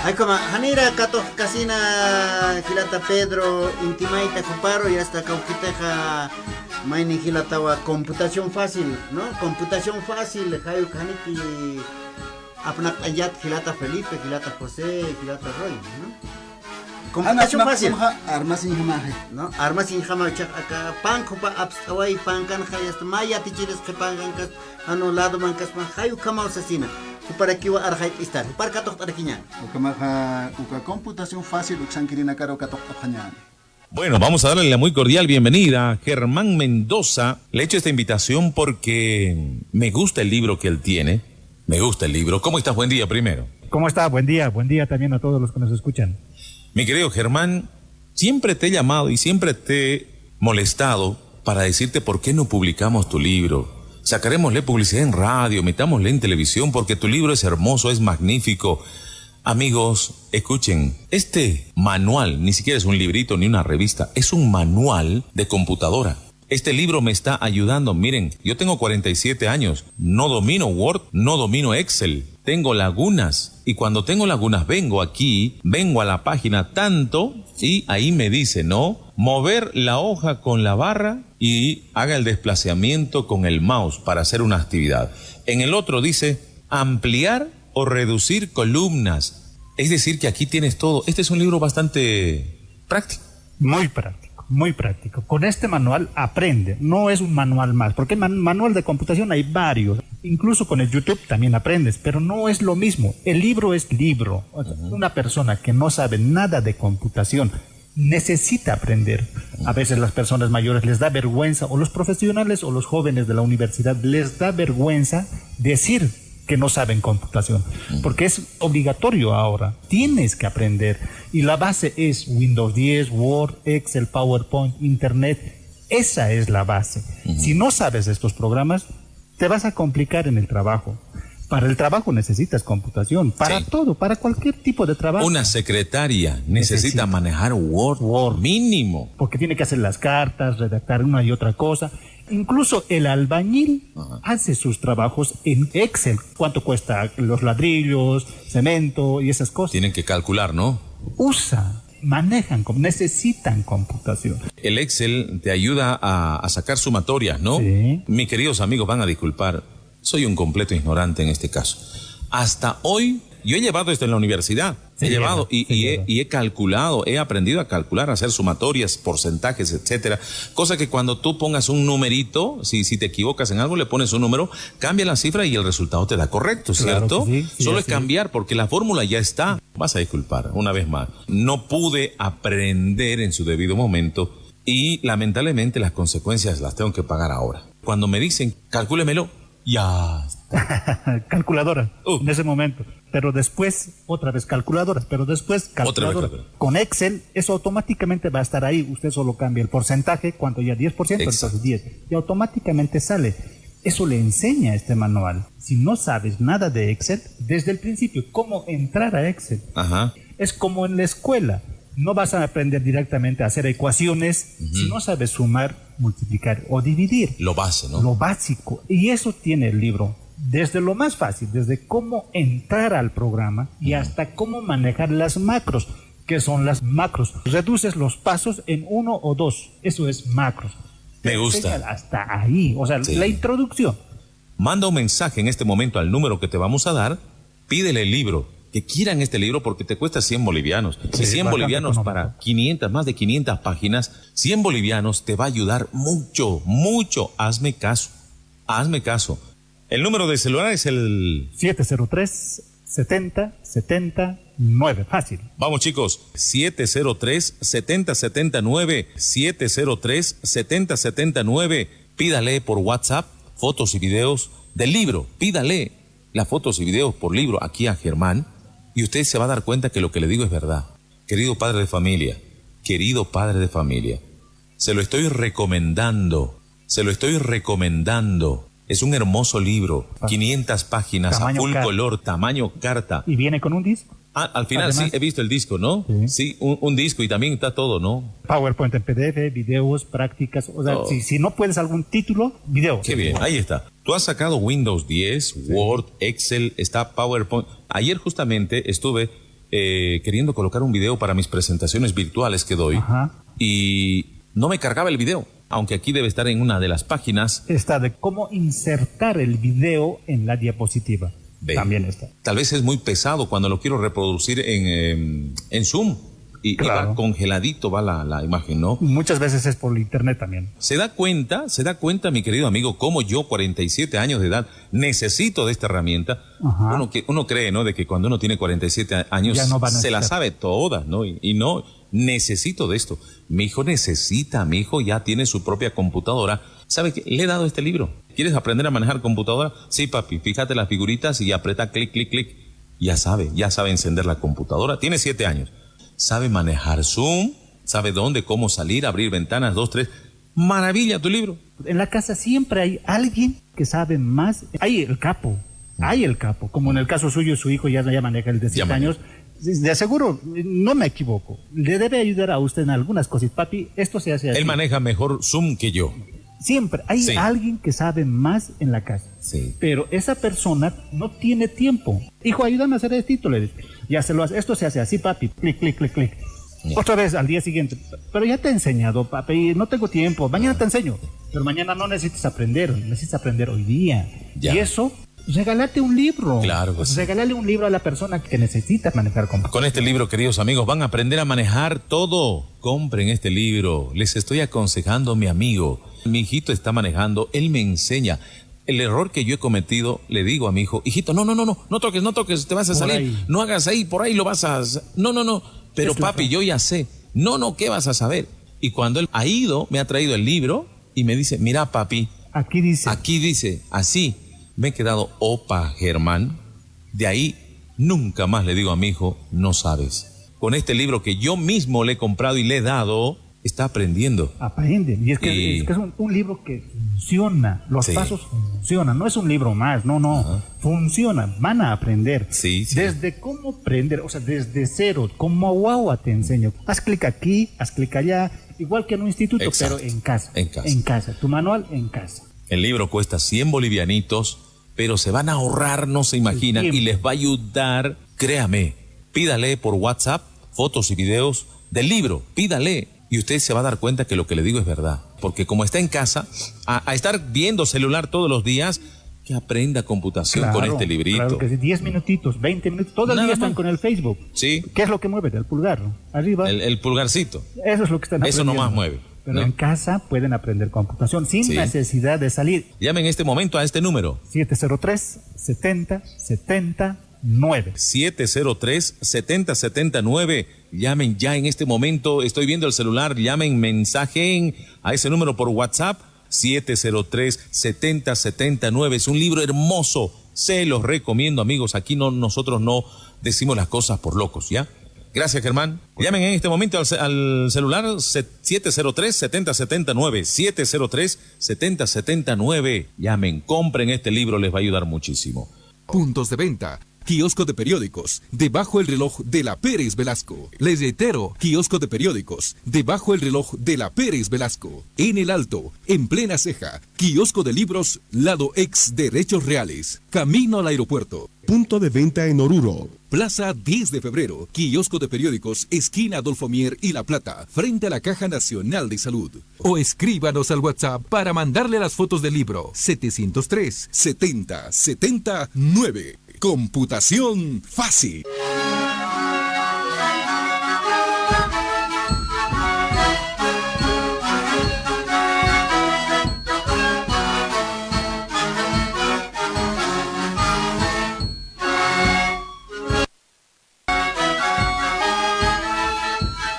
Jay ukhama, janira katuqkasina jilata Pedro Intimayta juparu, ya está, kawkitixa Mayni jilatawa computación fácil, ¿no? Computación fácil, jay ukaniti apnaqt'añat jilata Felipe, jilata José, jilata Roy, ¿no? Computación fácil. Armasiñjamaxa. ¿No? Armasiñjama uchax aka pank jupa apst'away pankanxa, yasta mä yatichiris qhipankankas, jano ladomankasma, jay ukhamaw sasina. Juparakiwa arxayt'istar, jupar katuqt'arakiñäni. Ukhamaxa, uka computación fácil uksankirinakaru katuqt'apxañäni. Bueno, vamos a darle la muy cordial bienvenida a Germán Mendoza. Le he hecho esta invitación porque me gusta el libro que él tiene. Me gusta el libro. ¿Cómo estás? Buen día primero. ¿Cómo está? Buen día. Buen día también a todos los que nos escuchan. Mi querido Germán, siempre te he llamado y siempre te he molestado para decirte por qué no publicamos tu libro. Sacarémosle publicidad en radio, metámosle en televisión, porque tu libro es hermoso, es magnífico. Amigos, escuchen, este manual ni siquiera es un librito ni una revista, es un manual de computadora. Este libro me está ayudando. Miren, yo tengo cuarenta y siete años, no domino Word, no domino Excel, tengo lagunas. Y cuando tengo lagunas, vengo aquí, vengo a la página tanto y ahí me dice, ¿no? Mover la hoja con la barra y haga el desplazamiento con el mouse para hacer una actividad. En el otro dice, ampliar o reducir columnas. Es decir, que aquí tienes todo. Este es un libro bastante práctico. Muy práctico, muy práctico. Con este manual aprende. No es un manual más, porque man- manual de computación hay varios. Incluso con el YouTube también aprendes, pero no es lo mismo. El libro es libro. O sea, una persona que no sabe nada de computación necesita aprender. A veces las personas mayores les da vergüenza, o los profesionales o los jóvenes de la universidad les da vergüenza decir que no saben computación, porque es obligatorio ahora, tienes que aprender. Y la base es Windows diez, Word, Excel, PowerPoint, Internet. Esa es la base. Si no sabes estos programas, te vas a complicar en el trabajo. Para el trabajo necesitas computación, para todo, para cualquier tipo de trabajo. Una secretaria necesita manejar Word mínimo. Porque tiene que hacer las cartas, redactar una y otra cosa. Incluso el albañil hace sus trabajos en Excel. ¿Cuánto cuesta los ladrillos, cemento y esas cosas? Tienen que calcular, ¿no? Usa, manejan, com- necesitan computación. El Excel te ayuda a, a sacar sumatorias, ¿no? Sí. Mis queridos amigos van a disculpar, soy un completo ignorante en este caso. Hasta hoy, yo he llevado esto en la universidad. He llevado y, y he, y he calculado, he aprendido a calcular, a hacer sumatorias, porcentajes, etcétera. Cosa que cuando tú pongas un numerito, si, si te equivocas en algo, le pones un número, cambia la cifra y el resultado te da correcto, ¿cierto? Solo es cambiar porque la fórmula ya está. Vas a disculpar, una vez más. No pude aprender en su debido momento y lamentablemente las consecuencias las tengo que pagar ahora. Cuando me dicen, calcúlemelo, ya está. Calculadora, en ese momento. Pero después, otra vez calculadora, pero después calculadora. Con Excel, eso automáticamente va a estar ahí. Usted solo cambia el porcentaje, cuánto ya, diez por ciento, entonces diez. Y automáticamente sale. Eso le enseña este manual. Si no sabes nada de Excel, desde el principio, cómo entrar a Excel. Ajá. Es como en la escuela. No vas a aprender directamente a hacer ecuaciones si no sabes sumar, multiplicar o dividir. Lo base, ¿no? Lo básico. Y eso tiene el libro. Desde lo más fácil, desde cómo entrar al programa y hasta cómo manejar las macros. ¿Qué son las macros? Reduces los pasos en uno o dos. Eso es macros. Me gusta. Hasta ahí. O sea, la introducción. Manda un mensaje en este momento al número que te vamos a dar. Pídele el libro. Que quieran este libro porque te cuesta cien bolivianos. Y cien bolivianos para quinientas, más de quinientas páginas, cien bolivianos te va a ayudar mucho, mucho. Hazme caso. Hazme caso. El número de celular es el siete cero tres, setenta, setenta, nueve. Fácil. Vamos, chicos. Siete cero tres, setenta, setenta, nueve. Siete cero tres, setenta, setenta, nueve. Pídale por WhatsApp fotos y videos del libro. Pídale las fotos y videos por libro aquí a Germán y usted se va a dar cuenta que lo que le digo es verdad. Querido padre de familia, querido padre de familia, se lo estoy recomendando, se lo estoy recomendando. Es un hermoso libro, quinientas páginas, a full color, tamaño carta. ¿Y viene con un disco? Ah, al final sí, he visto el disco, ¿no? Sí, un, un disco y también está todo, ¿no? PowerPoint en P D F, videos, prácticas, o sea, si, si no puedes algún título, video. Qué bien, ahí está. Tú has sacado Windows diez, Word, Excel, está PowerPoint. Ayer justamente estuve eh, queriendo colocar un video para mis presentaciones virtuales que doy y no me cargaba el video. Aunque aquí debe estar en una de las páginas. Está de cómo insertar el video en la diapositiva. Ve. También está. Tal vez es muy pesado cuando lo quiero reproducir en, em, en Zoom. Y, y va congeladito, va la, la imagen, ¿no? Muchas veces es por internet también. Se da cuenta, se da cuenta, mi querido amigo, cómo yo, cuarenta y siete años de edad, necesito de esta herramienta. Ajá. Uno que, uno cree, ¿no? De que cuando uno tiene cuarenta y siete años, ya no va a necesitar, se la sabe toda, ¿no? Y, y no, necesito de esto. Mi hijo necesita, mi hijo ya tiene su propia computadora. ¿Sabe qué? Le he dado este libro. ¿Quieres aprender a manejar computadora? Sí, papi, fíjate las figuritas y aprieta clic, clic, clic. Ya sabe, ya sabe encender la computadora. Tiene siete años. Sabe manejar Zoom, sabe dónde, cómo salir, abrir ventanas, dos, tres. Maravilla tu libro. En la casa siempre hay alguien que sabe más. Hay el capo. Hay el capo. Como en el caso suyo, su hijo ya, ya maneja el de siete años. De seguro, no me equivoco. Le debe ayudar a usted en algunas cosas. Papi, esto se hace así. Él maneja mejor Zoom que yo. Siempre hay alguien que sabe más en la casa. Sí. Pero esa persona no tiene tiempo. Hijo, ayúdame a hacer esto, le dice. Ya se lo hace. Esto se hace así, papi. Clic, clic, clic, clic. Ya. Otra vez al día siguiente. Pero ya te he enseñado, papi. No tengo tiempo. Mañana te enseño. Pero mañana no necesitas aprender. Necesitas aprender hoy día. Ya. Y eso, regálate un libro. Claro que sí. Regálale un libro a la persona que necesita manejar computadora. Con este libro, queridos amigos, van a aprender a manejar todo. Compren este libro. Les estoy aconsejando a mi amigo. Mi hijito está manejando, él me enseña. El error que yo he cometido, le digo a mi hijo: "Hijito, no, no, no, no, no toques, no toques, te vas a salir. No hagas ahí, por ahí lo vas a hacer. No, no, no. Pero papi, yo ya sé". "No, no, ¿qué vas a saber?". Y cuando él ha ido, me ha traído el libro y me dice: "Mira, papi, aquí dice, aquí dice así". Me he quedado: "Opa, Germán". De ahí nunca más le digo a mi hijo: "No sabes". Con este libro que yo mismo le he comprado y le he dado, está aprendiendo. Aprende. Y es que, es que es un, un libro que funciona. Los pasos funcionan. No es un libro más, no, no. Funciona. Van a aprender. Sí, sí. Desde cómo aprender, o sea, desde cero, como guagua te enseño. Haz clic aquí, haz clic allá. Igual que en un instituto, pero en casa. En casa. En casa. Tu manual en casa. El libro cuesta cien bolivianitos, pero se van a ahorrar, no se imaginan, y les va a ayudar. Créame, pídale por WhatsApp fotos y videos del libro, pídale, y usted se va a dar cuenta que lo que le digo es verdad. Porque como está en casa, a, a estar viendo celular todos los días, que aprenda computación con este librito. Claro que sí, diez minutitos, veinte minutos, todo el día están con el Facebook. Sí. ¿Qué es lo que mueve? El pulgar, ¿no? Arriba. El, el pulgarcito. Eso es lo que están aprendiendo. Eso nomás mueve. Pero en casa pueden aprender computación sin necesidad de salir. Llamen en este momento a este número. Siete cero tres, setenta, setenta, nueve. Siete cero tres, setenta, setenta, nueve. Llamen ya en este momento. Estoy viendo el celular. Llamen, mensajen a ese número por WhatsApp. Siete cero tres, setenta, setenta, nueve. Es un libro hermoso. Se los recomiendo, amigos. Aquí no, nosotros no decimos las cosas por locos, ¿ya? Gracias, Germán. Llamen en este momento al ce-, al celular se-, siete cero tres, setenta setenta nueve, siete cero tres, setenta setenta nueve. Llamen, compren este libro, les va a ayudar muchísimo. Puntos de venta. Kiosco de periódicos, debajo el reloj de la Pérez Velasco. Les reitero, kiosco de periódicos, debajo el reloj de la Pérez Velasco. En El Alto, en Plena Ceja, kiosco de libros, lado ex Derechos Reales, camino al aeropuerto. Punto de venta en Oruro. Plaza diez de Febrero, kiosco de periódicos, esquina Adolfo Mier y La Plata, frente a la Caja Nacional de Salud. O escríbanos al WhatsApp para mandarle las fotos del libro setecientos tres, setenta, setenta, nueve. Computación fácil.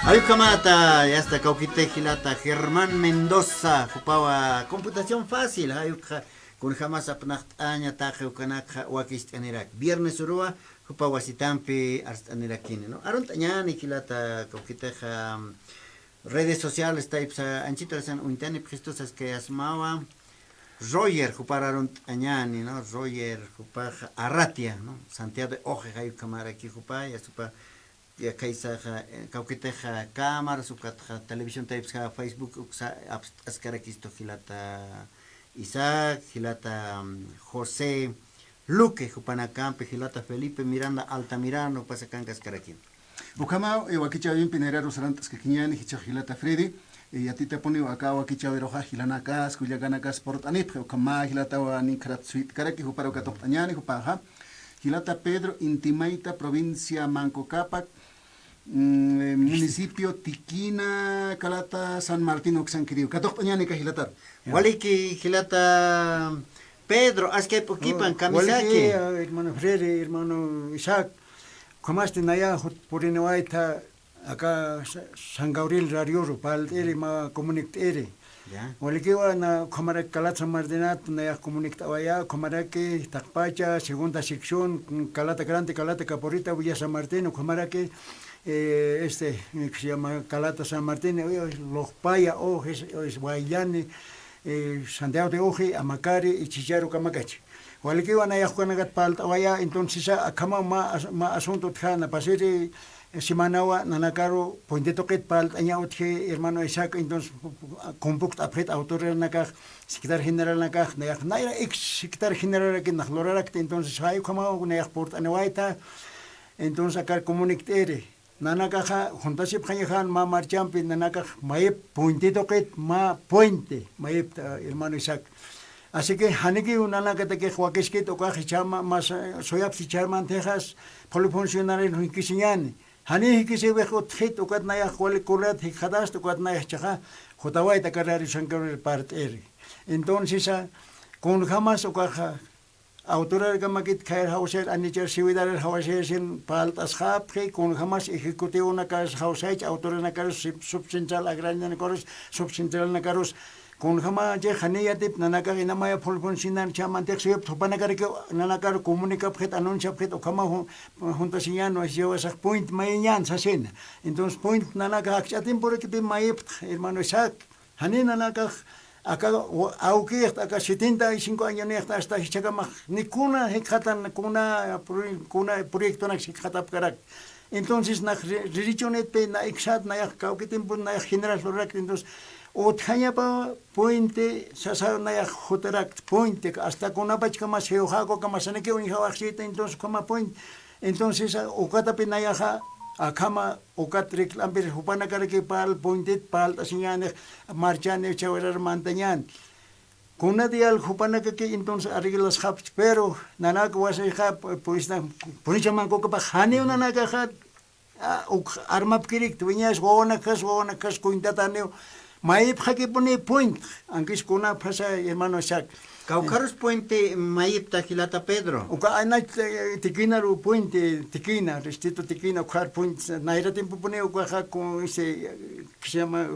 Jay ukhamata, yasta kawkitix jilata Germán Mendoza, jupawa computación fácil, jay ukxa kunjamas apnaqt'aña taqi ukanakxa wakicht'anirak. Viernes uruwa, jupa wasitampi arst'anirakini, ¿no? Arunt'añäni jilata kawkitixa, redes sociales taypsa anchhitarasan uñtani, pxistu saskayasmawa. Roger, jupar arunt'añäni, ¿no? Roger, jupax Arratia, ¿no? Santiago de Oje, jay ukhamaraki jupa, ya supa, ya kaysaxa, eh, kawkitixa cámaras, ukatxa televisión taypsa, Facebook, uksa apst'askarakistu jilata Isaac, jilata, mm, José Luque, jupanakampi jilata Felipe Miranda Altamirano, jupasa kankaskarakini. Ukhamaw, eh, wakichäwimpi nayraru sarant'askakiñäni jichhax jilata Freddy, Yatitapuniw aka wakichäwiruxa jilanakas, kullakanakas purt'anipxi, ukhama jilatawa ninkharat suyt'karaki, jupar uka tuqt'añäni, jupaxa jilata Pedro Intimayta, provincia Manco Cápac, mm, eh, municipio Tiquina, kalata San Martín uksankiriw. Katuqt'añäni ka jilatar. Ya. Waliki jilata Pedro, askay p'ukipan, oh, kamisaki. Waliki, eh, hermano Freddy, hermano Isaac, ukhamasti naya jut puriniwayta, aka Sa-, San Gabriel radioru, parlt'iri, mä comuniqt'iri. Ya. Walikiwa na, ukhamaraki kalata San Martinat, nayax comuniqt'awaya, ukhamaraki taqpacha, segunda sección, kalata grande, kalata Caporita, Villa San Martín, ukhamaraki, eh, este, eh, que se llama Calata San Martín, eh, Lojpaya, Ojes, es Guayllani, eh, Santiago de Oje, Amacari, y Chicharo, Camacach. Walikiwa nayax ukanakat parlt'awaya, entonces, a, akhama mä as-, mä asunto utjäna, pasiri, eh, semanawa nanakaru puente tuqit parlt'aña utji, hermano Isaac, entonces, kumpukt'apxit autoridadnakax, secretario generalnakax, nayax nayra ex secretario generalaki nax lurarakti, entonces, jay ukhamaw nayax purt'aniwayta, entonces, akar comuniqt'iri. Nanakaxa juntasipxañaxan mä marchampi, nanakax mayip puente tuqit, mä puente, mayipta, hermano Isaac. Así que janikiw nanakatakix wakiskit ukax jichhama, mas, eh, suyapsi jichhar mantixas, phulo funcionario jikisiñäni. Jani jikisiwix utjit, ukat nayax wali kulat jikxatast, ukat nayax jichhaxa jutawayta aka radio San Gabriel parlt'iri. Entonces, ah, kunjamas ukaxa, autoridadkamakit khayar jawsayir, anichar siwidarir jawsayir sin parlt'asxapxi, kunjamas ejecutivonakarus jawsaychi, autoridadnakarus, sub-, subcentral agrarianakarus, subcentralnakarus, kunjama jani yatip nanakax inamaya phulo funcionario jichhar mantix suyapta, jupanakarakiw nanakar comunicapxit, anunciapxit, ukhama jun-, juntasiñän, jiwasax puente mayiñän sasina. Entonces, puente nanakax akch'atimpurakipï mayipta, hermano Isaac. Jani nanakax aka wa-, awkïxta, aka setenta y cinco añonïxta hasta jichhakamax ni kuna jikxatan, kuna proye-, kuna proyectonak jikxatapkarak. Entonces, nax ri-, ririchunitpï na iksat, nayax kawkitimpu, nayax general lurarakti. Entonces, utjañapa puente sasa nayax jutarakti, puente, hasta kunapachkamas jiwxaku, ukhama sanakiw uñjawaxchita, entonces, ukhama puente. Entonces, ukatapï nayaxa, akhama, ukat reclampir jupanakaraki parl-, puentet parlt'asiñänix, marchani, jichhawirar mantañän. Kuna dial jupanakaki entonces arreglasxapxchi, pero nanaka wasayxa, pu-, purista, purichamankukapax janiw nanakaxa, a, uk armapkirikti, wiñas wawanakxas, wawanakxas cuentataniw, mayipxakipuni puente, ankis kuna pasa, hermano Isaac. Kawkharus puente mayipta jilata Pedro. Uka anach, eh, Tiquinaru puente, Tiquina, distrito Tiquina, ukhar puente, nayra tiempopuni ukaxa con ese, eh, que se llama,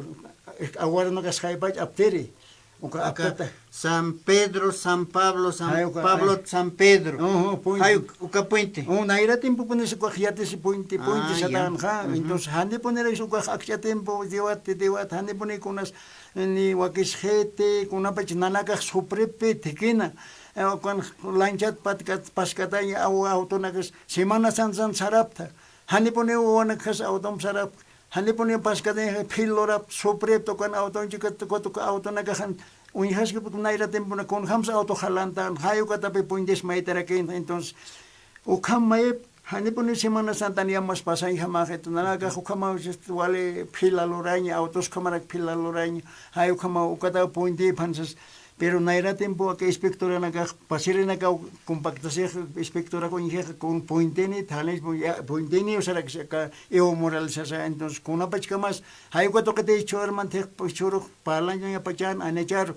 eh, aguaranakasxaypach aptiri. Uka, uka aptata. San Pedro, San Pablo, San Jay, uka, Pablo, jay. San Pedro. Ujú, puente. Jay, uk-, uka puente. Un, nayra tiempopuni ukax yatisi puente, puente. Ah, ya. Satänxa. Ujú. Entonces, janipunirakis ukax akch'a tiempo, diwati, diwati, janipuni kunas, ni wakisxiti, kunapach nanakax supripï Tiquina, eh, ukan lanchat patkat, paskataña aw-, autonakas Semana Santan sarapta. Janipuniw wawanakxas automp sarapta. Janipuniw paskataña phil lurapta, supripta ukan autonchikat, ukat uka autonakaxan uñjaskiput nayra tiempona kunjams auto jalantän, jay ukatapï puentes maytarakin, entonces, ukham mayip, janipuniw Semana Santan yamas pasañjamäxit, nanakax ukhamaw, este, wali phila luraña, autos ukhamarak phila luraña, jay ukhamaw ukataw puentipxan sas, pero nayra tiempo aka inspectoranakax pasirinakaw compactasix, inspectorak uñjix kun puentini, thanis pu-, ya, puentini, usarak aka Evo Morales sasa, entonces, kunapachkamas, jay uka tuqiti jichhüru mantix, jichhürux parlañapachan, anicharu,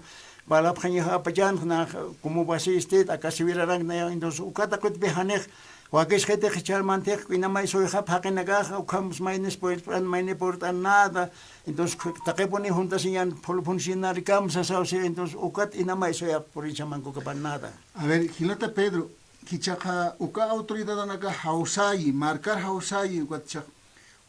parlapxañapachan, nax, como wasi istit, aka siwirarank nayax, entonces, uka tuqitpï janix, wakisxitix jichhüru mantix, inamay suyxap jaqinakax, ukhams maynis purt'an, mayni purt'an nada, entonces, taqipuni juntasiñän phulo funcionariokamp sasaw si, entonces, ukat inamay suyap purichamankukapan nada. A ver, jilata Pedro, jichhaxa uka autoridadanakax jawsayi, markar jawsayi, ukat jichhax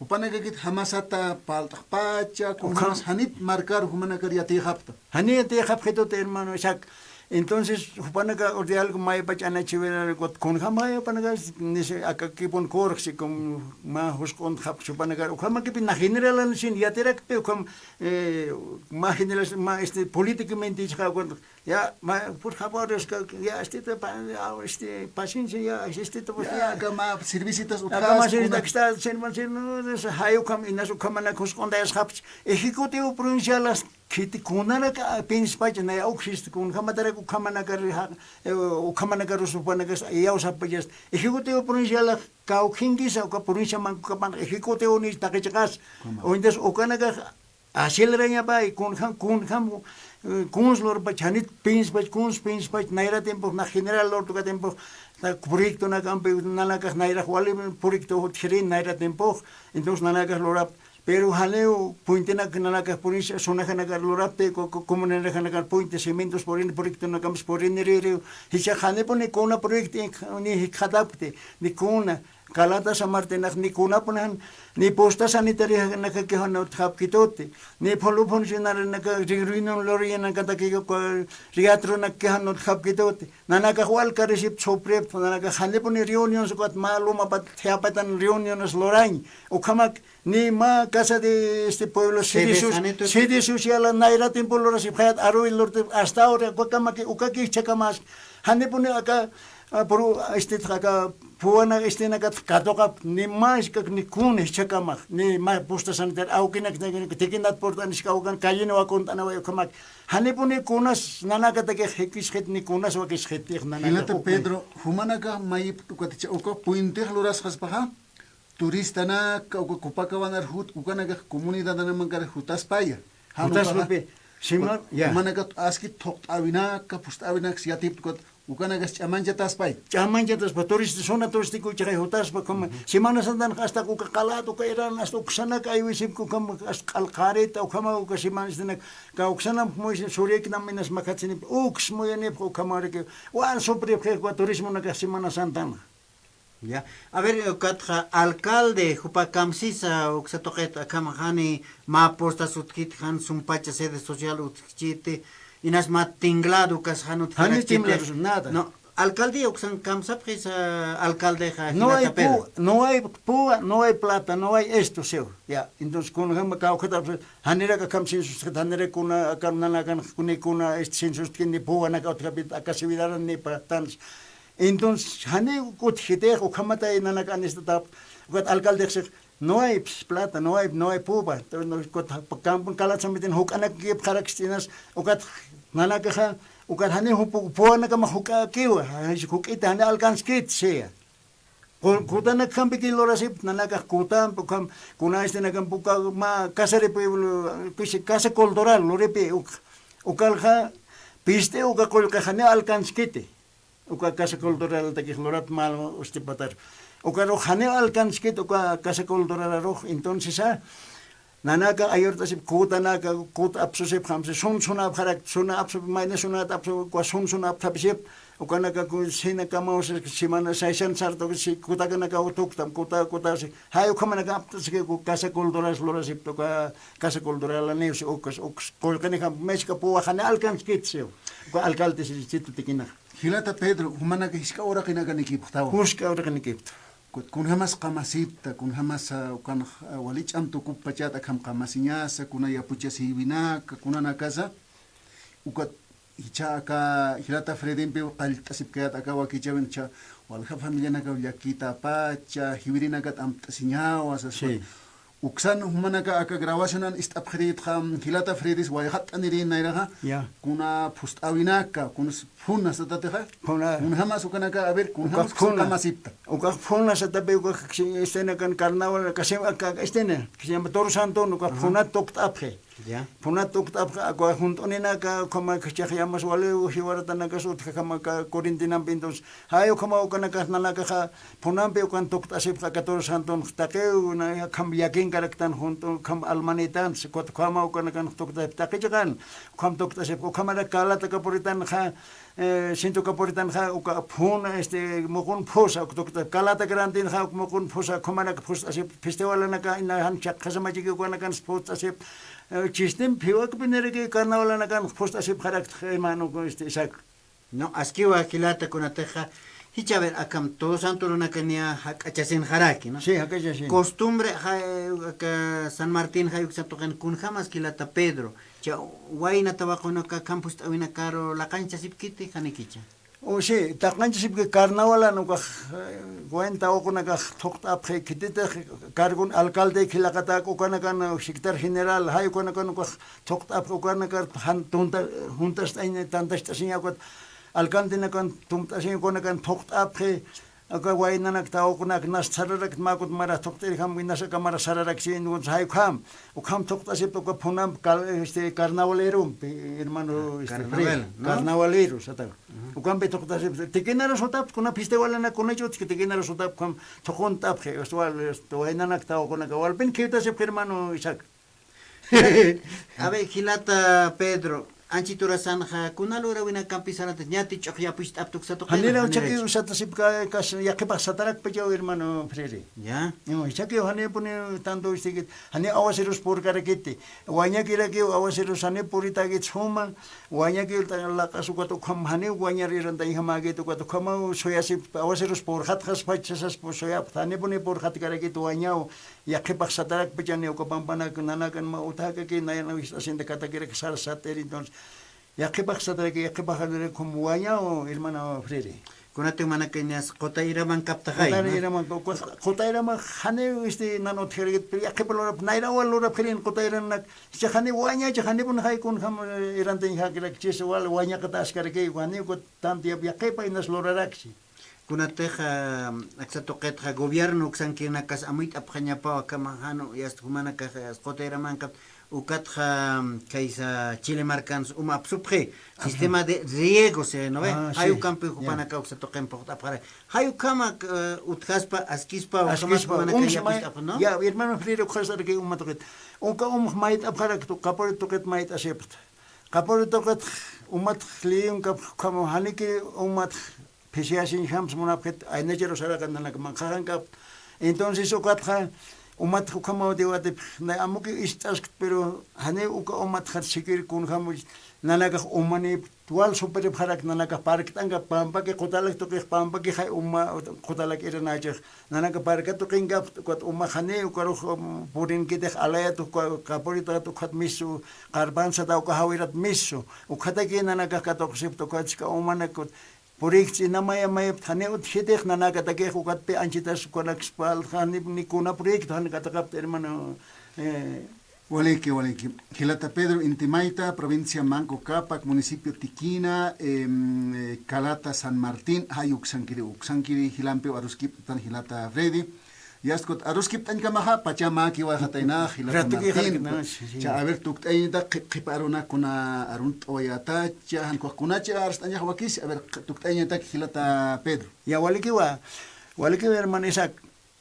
jupanakakit jamasata parlt'xpacha, ukham. Kunjamas janit markar jumanakar yatiyxapta. Jani yatiyxapxituti, hermano Isaac. Entonces, jupanaka de algo maypach anachiwirarkut, kunjamay jupanaka, nisi, aka kipun kurxsi, como mä jusq'untxapxi jupanaka, ukhamakipï na generalan sin yatirakpi, ukham, eh, mä generación, mä, este, políticamente, ya, mä, por favor, es que, ya, este, te pa-, ya, este, paciencia, ya, este, te, pues, ya, ya. Aka mä servicios, aka mä utjaspa, servicios, kuna- aka está, sin, sin, no, no, es, hay ukham, inas ukhamanak jusq'untayasxapxi. Ejecutivo provincial, as-, Khiti kunaraka pinspach naya ukxist, kunjamatarak ukhamanakar, eh, ukhamanakarus jupanakas iyawsapachas. Ejecutivo provincial kawkhinkisa, uka provincia mankukapan ejecutivo ni taqi chiqas. Ukhama. Entonces ukanakax acelerañapay, kunjam, kunjam, eh, kuns lurpach, janit pinspach, kuns pinspach, nayra tiempo, na general lurtuka tiempo, na proyectonakampi, nanakax nayrax wali proyecto utjirin nayra tiempo. Entonces nanakax lurap Pero janiw puentenak nanakax purinsa, sunajanakar lurapti, co-, co-, comunidadjanakar puente, cimientos purini, proyectonakampis purini, riri, jichha janipuni kuna proyecto ni jikxatapkti, ni kuna, Calata Samartinax ni kunapunan, ni posta sanitarianakakiw jan utjapkituti, ni polo funcionarionaka, ri-, reunión luriyanakatakiw, teatronakakiw jan utjapkituti, nanakax walkarisipti, supripti, nanakax janipuni reunión, sukat mä lumapat, thiapatan reuniones lurañ, ukhamak, Ni mä Casa de este Pueblo, sede, sede so-, sanitu, sede social, nayra tiempo lurasipxayät, aruy lurti, hasta ahora, ukakamaki, ukaki jichhakamax, janipuni aka, ah, puru, este, aka, puwana, este, nakat, katuqap, ni mä, iskak, ni kun, jichhakamax, ni mä, posta sanitaria, awkinak, tikinat, purtan, iskawkan, kallin, wakunt'anaway, ukamak, janipuni kunas, nanakataki, jikisxit, ni kunas, wakisxit, nanaka, Jilata ukay. Pedro, jumanaka, mayip, ukaticha, uka, puentix lurasxaspaxa, Turistanaka, uka Copacabanaru jut, ukanakax comunidadanamakar jutaspaya. Jan ukaxa, jutaspapi, sima, ya. Jumanaka aski thuqt'äwinaka, phust'äwinaka, yatipt'kut, ukanakas ch'amanchataspay. Ch'amanchataspa, turista, zona turístico chaqay jutaspa, como Semana Santanax hasta uka qalat, uka iran, hasta uksanak aywisipki, ukham, hasta q'al qharita, ukhama, uka semana, este, nak, ka uksanam, muy, suriknam, minas, makhatsinip, uks, muyanip, ukhamariki, wan supripxi, uka turismonakax Semana Santana. Ya. A ver, ukatxa alcalde, jupa kamsisa, uksa tuqit akham jani mä postas utjkiti, jan sumpacha sede social utjkiti, inas mä tinglado ukas jan utjkiti. Jani tinglado, nada. No, alcaldía uksan kamsapxisa, alcaldexa, no hay Jilata Pedro. Púa, no hay púa, no hay plata, no hay esto, siw. Ya, entonces, kunjama kawkhatapxi, janiraka akham census, janiraka kuna, akham nanakan, kuni kuna, este, census, ni púanaka utjapit, aka siwiraran, ni patans. Entonces, janiw utjkitix, ukhamatay nanaka anistatap, ukat alcaldexi, no hay, pues, plata, no hay, no hay púa. Entonces, no, ukat, pa-, campo, Calata Samartina, juk'anakipxarakist'inas, ukat nanakaxa, ukat janiw jupu-, púanakama juk'akiwa, jani juk'ita, jani alcanzkit, sea. Ku-, kutanakjampiki lurasipta, nanakax kutampi, ukham, kuna ist'inakampi, uka mä Casa de Pueblo, kusi Casa Cultural, luripi, uk-, ukalxa, pist'i uka qullqi janiw alcanzkiti. Uka Casa Culturaltakix lurat mal ustipatar. Ukarux janiw alcanzkit uka Casa Culturalarux, entonces, a, nanaka ayurt'asip kutanaka, kut apsusipxamsi, sun sunapxarak, suna apsup, mayni sunat apsu, uka sun sunapxapisip, ukanaka ku, sinakamaw, si, semana, saisan sarta, si, kutakanaka utuktam, kuta, kuta, si, jay ukhamanaka apt'asiki, ku Casa Cultural lurasipta, uka Casa Cultural niw, si, ukas, ukas, qullqinijam, miska puwa, jani alcanzkit, si, uka alcalde, si, si, tutikinax. Jilata Pedro, jumanaka jisk'a uraqinakanikipxtawa. Jisk'a uraqinakipxta. Kut-, kunjamas qamasipta, kunjamas, ah, ukan, ah, wali ch'am tukup pachat akham qamasiñasa, kuna yapuchasïwinaka, kunanakasa, ukat jichha aka Jilata Fredimpiw qallt'asipkayät aka wakichäwin jichha walja familianakaw llakita pacha, jiwirinakat amt'asiñawa, saspa. Sí. Uksan jumanaka aka grabacionan ist'apxirïtxa, Jilata Fredis wayxatt'aniri nayraxa, ya, kuna phust'äwinaka, kunas phuna satatixa, phuna. Kunjamas ukanaka, a ver, kunjamas uka phuna, ukan qamasipta. Uka phuna satapi, uka, este, nakan carnaval, aka, aka, este, que se llama Toro Santón, uka, ajá, phuna tukt'apxi. Ya. Phuna tukt'apxi, aka junt'uninaka, ukhama, jichhax yamas waliw, jiwaratanakas utjakamaka, cuarentenampi, entonces, jay ukhama ukanakax nanakaxa, Phunampi ukan tukt'asipxa aka Toro Santón taqiw, na, akham yakinkaraktan junt'u, akham almanitans, kut ukhama ukanakan tukt'asip taqi chiqan, ukham tukt'asip, ukhamarak Calata Capuritanxa, eh, Centro Capuritanxa, uka phuna, este, muqun phusa, uk tukt'asip, Calata Grandenxa, uk muqun phusa, ukhamarak phust'asip, festivalanaka, ina jan chaqhasamachiki ukanakan phust'asip, eh, chistim phiwakpiniriki carnavalanakan phust'asipxarak, hermano, este, Isaac. No, askiwa jilata kunatixa, jichha a ver, akham Todos Santos urunakaniya jak'achasinxaraki, ¿no? Sí, jak'achasin. Costumbre, ja-, aka San Martín jay uksa tuqin kunjamas jilata Pedro, cha wayna tawaqunaka akham phucht'awinakaru laqanchasipkiti, janikicha. O sí, taqanchasipki carnawalan ukax, eh, wayna tawaqunakax thuqt'apxi khititix cargon alcalde jilaqatak ukanakan, eh, secretario general, jay ukanakan ukax thuqt'apxi ukanakar jan tunta, juntacht'añ, tantacht'asiña ukat alcaldenakan tumt'asiña ukanakan thuqt'apxi, uka waynanak tawaqunaka nas sararakta mä ukat mara thuqt'irjam, nas aka mara sararakchi, entonces jay ukham, ukham thuqt'asipta uka phunamp cal-, este, carnawalerompi, hermano, este, carnaval, Freddy, ¿no? Carnavalero, sata. Ujú. Ukampi thuqt'asipta, tikinaru sutapta, kuna festiwalanak kuna ch'utki tikinaru sutapta, ukham thuqunt'apxi, este, wal-, este, waynanak tawaqunaka, walpin khiwtasipxi, hermano Isaac. A ver, jilata Pedro, anchit urasanxa, kuna lurawinakampi sarata, ñati ch'uxyapucht'apta uksa tuqina, janiraw, janiraw. Chakiw satasipka, kas, yaqhipax satarakpachaw, hermano Freddy. Ya. No, chakiw janipuni tanto istigit, janiw aguaceros purkarakiti. Wañakirakiw aguaceros janiw puritäkit suma, wañakiw ta-, laq'as ukat ukham janiw wañar irantañjamäkit ukat ukhamaw suyasipta, aguaceros purxatxaspacha saspa suyapxta, janipuni purxatkarakit wañaw, yaqhipax satarakpacha, ni uka pampanak nanakan mä utjakaki, nayana wist'asinta katakirak sar sat'ir, entonces, yaqhipax sataraki, yaqhipax janirakiw ukham wañaw, hermano Freddy. Kunatiw manakaniya qutay iraman kaptaxay, ¿no? Qutay iraman, qu-, qutay iraman janiw, este, nan utjarakit, pero yaqhipa lurap, nayrawa lurapxirin qutay iranak, jichha janiw wañachi, janipun jay kunjam, eh, irantañjakirakchis, wal wañaqataskarakï, janiw ukat tanto yap-, yaqhipa inas lurarakchi. Kunatixa, aksa tuqitxa gobierno uksankirinakas amuyt'apxañapaw akhama jan, yast jumanakax, eh, qutay iraman kapta, ukatxa, kaysa Chile markans uma apsupxi, sistema de riego, ¿sí, no ve? Ah, sí. Jay ukampi jupanakaw uksa tuqin phuqt'apxarak. Jay ukhama, eh, utjaspa, askispa, ukhama, askispa, jumanakax um, yapist'apxi, ¿no? Ya, hermano Freddy, ukxasaraki uma tuqit. Uka um mayt'apxarak, tu-, qapuri tuqit mayt'asipxta. Qapuri tuqit umat liyunkapx, ukhama janiki umat phisiyasiñjamsa munapxit, aynacharu saraqan nanak manqhaxankapta. Entonces, ukatxa, umat ukhamaw diwatipx, nay amuki ist'askta, pero janiw uka umatxa sikir kunjam nanakax umanïpkta, wal superipxarak nanakax parkt'ankapta, pampaki qutalak tuqix, pampaki jay uma qutalak iranachix, nanakax parka tuqinkapta, ukat uma janiw ukarux, um, purinkitix alayat, uka qapuritat ukhat misu, qarpansata uka jawirat misu, ukhataki nanakax katuqsipta, ukat chika umanak, purikchi, inamaya mayapta, janiw utjitix nanakatakix ukatpi anchitas ukanak espalda, jani, ni kuna proyecto jan kataqapta, hermano, eh. Waliki, waliki. Jilata Pedro Intimayta, provincia Manco Cápac, municipio Tiquina, em, eh, Calata, San Martín, jay uksankiri, uksankiri jilampiw aruskipt'tan jilata Freddy. Yast ukat aruskipt'añkamaxa, pachamäkiwa jataynax, jilata Martín. Ratuki jalkina, sí, sí. Cha, a ver, tukt'ayañatak, qhi-, qhipa arunak kuna arunt'awayätacha, jan ukax kunacha arst'añax wakisi, a ver, qhi-, tukt'ayañatak jilata Pedro. Ya, walikiwa, walikiwa, hermano Isaac.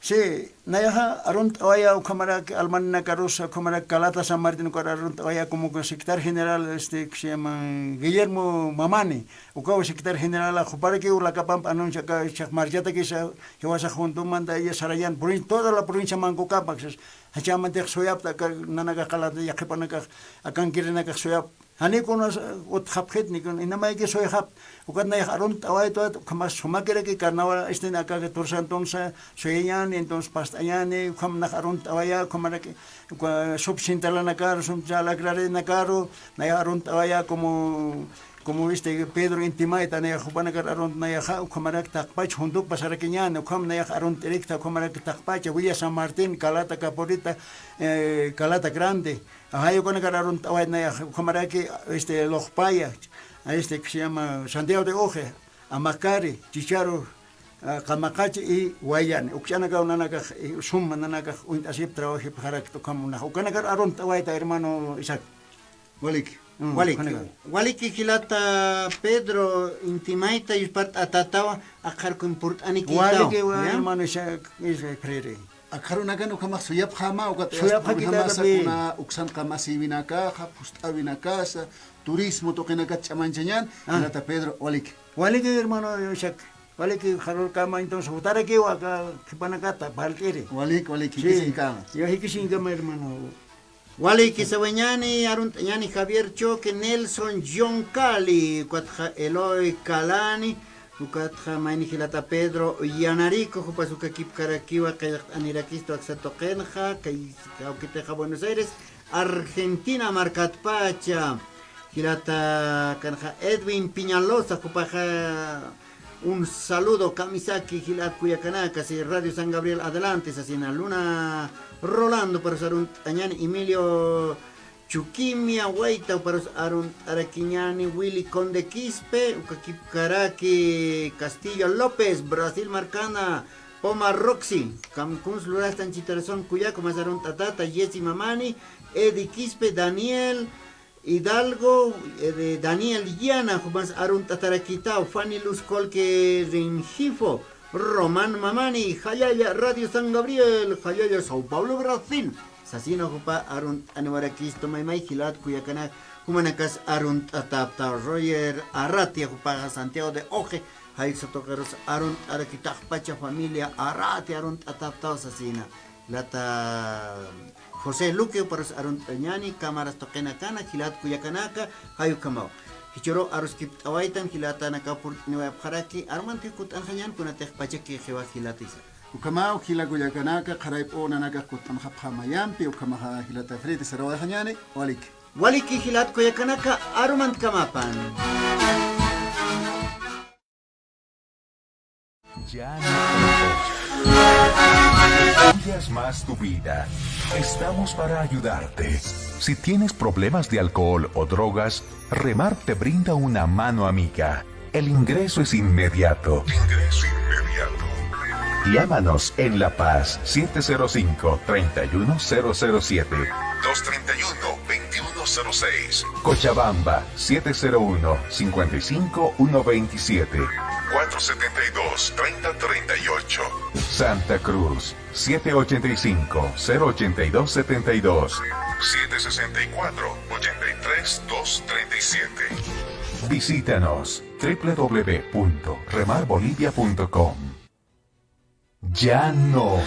Sí, nayaxa arunt'awaya ukhamaraki almaninakarus, ukhamaraki Calata San Martín ukar arunt'awaya, como que secretario general, este, que se llama Guillermo Mamani, ukaw secretario general, juparakiw lakapamp anuncia, aka, ichax marchatakisa, jiwasax juntumanta, ella sarayan, provincia, toda la provincia Manco Cápac, sas, jachamantix suyapta, aka, nanakax Calata, yaqhipanakax, akankirinakax suyap, janiw kunas, eh, utjapxit, ni kun, inamayki suyxapta, ukat nayax arunt'awayta, ukhamas sumakiraki carnaval, este, aka Todos Santonsa suyañäni, entonces past'añäni, ukham nax arunt'awaya, ukhamaraki, uka sub Cintalanakaru, sub Chalagrarinakaru, nayax arunt'awaya, como, como, este, Pedro Intimayta, nayax jupanakar arunt nayaxa, ukhamarak taqpach juntuk pasarakiñäni, ukham nayax arunt'irikta, ukhamarak taqpacha, Villa San Martín, Calata Caporita, eh, Calata Grande, ajá, jay ukanakar arunt'awayta nayax, ukhamaraki, este, Luqpaya, este, que se llama Santiago de Oje, Amacari, Chicharu, ah, Qamaqachi y Wayani. Ukch'anakaw nanakax, eh, suma nanakax uñt'asip trabajipxarakta ukham nax. Ukanakar arunt'awayta, hermano Isaac. Waliki. Mm, waliki. Ukanakar. Waliki jilata Pedro Intimayta, yuspart'atätawa, akxaruk importanikïtawa. Walikiwa, ¿ya? Hermano Isaac, Isaac Freire. Akxarunakan ukhamax suyapxäma, ukat suyapxakïtata, kunjamasa pi, kuna uksan qamasïwinakaxa, phucht'äwinakasa, turismo tuqinakat ch'amanchañän, ah, jilata Pedro, waliki. Waliki, hermano Isaac, waliki, qharürkama, entonces, jutarakiwa aka qhipanakata, parlt'iri. Waliki, waliki, sí, jikisiñkama. Yo, jikisiñkama, hermano. Waliki sawañani, arunt'añani Javier Choque, Nelson John Cali, ukatxa Eloy Calani, ukatxa mayni jilata Pedro Yanarico, jupas uka kipkarakiwa qillqt'anirakistu aksa tuqinxa, kay kawkitixa Buenos Aires, Argentina markatpacha. Jilata kanxa Edwin Piñalosa, jupaxa un saludo, kamisaki, jilat kullakanaka, si Radio San Gabriel adelante, sasina Luna Rolando, parus arunt'añani, Emilio Chuquimia Guaita, parus arunt'arakiñani, Willy Conde Quispe, uka kipkaraki, Castillo López, Brasil markana, Poma Roxy, kam kuns lurastan chitariswan kullaku, mas arunt'atata, Jessy Mamani, Eddie Quispe, Daniel Hidalgo, eh, de Daniel Guiana, jupas arunt'atarakitaw, Fanny Luz Colque Rengifo, Román Mamani, jallalla Radio San Gabriel, jallalla Sao Paulo, Brasil. Sasina jupa arunt'aniwarakistu maymay jilat kullakanaka, jumanakas arunt'ataptaw, Roger Arratia, jupaxa Santiago de Oje, jaysa tuqirus arunt'arakitaxpacha, familia Arratia arunt'ataptaw sasina. Jilata José Luque, parus arunt'añani, cámaras tuqinakana, jilat kullakanaka, jay ukhamaw. Jichhüru aruskipt'awaytan, jilatanaka purt'niwayapxaraki, arumantix kutt'anxañän, kunatix pachaki jiwa jilatisa. Ukhamaw, jila kullakanaka, qharayp'u nanakax kutt'anxapxä mayampi, ukhamaxa jilata Freddy sarawayxañäni, waliki. Waliki jilat kullakanaka, arumantkamapxän. Ya no te apoya más tu vida. Estamos para ayudarte. Si tienes problemas de alcohol o drogas, Remar te brinda una mano amiga. El ingreso es inmediato. Ingreso inmediato. Llámanos en La Paz, siete cero cinco, treinta y uno cero cero siete. Dos treinta y uno, veintiuno cero seis. Cochabamba, siete cero uno, cincuenta y cinco, uno veintisiete. Cuatro setenta y dos, treinta treinta y ocho. Santa Cruz, siete ochenta y cinco, cero ochenta y dos setenta y dos. Siete sesenta y cuatro, ochenta y tres, dos treinta y siete. Visítanos, triple w punto remar bolivia punto com. Ya no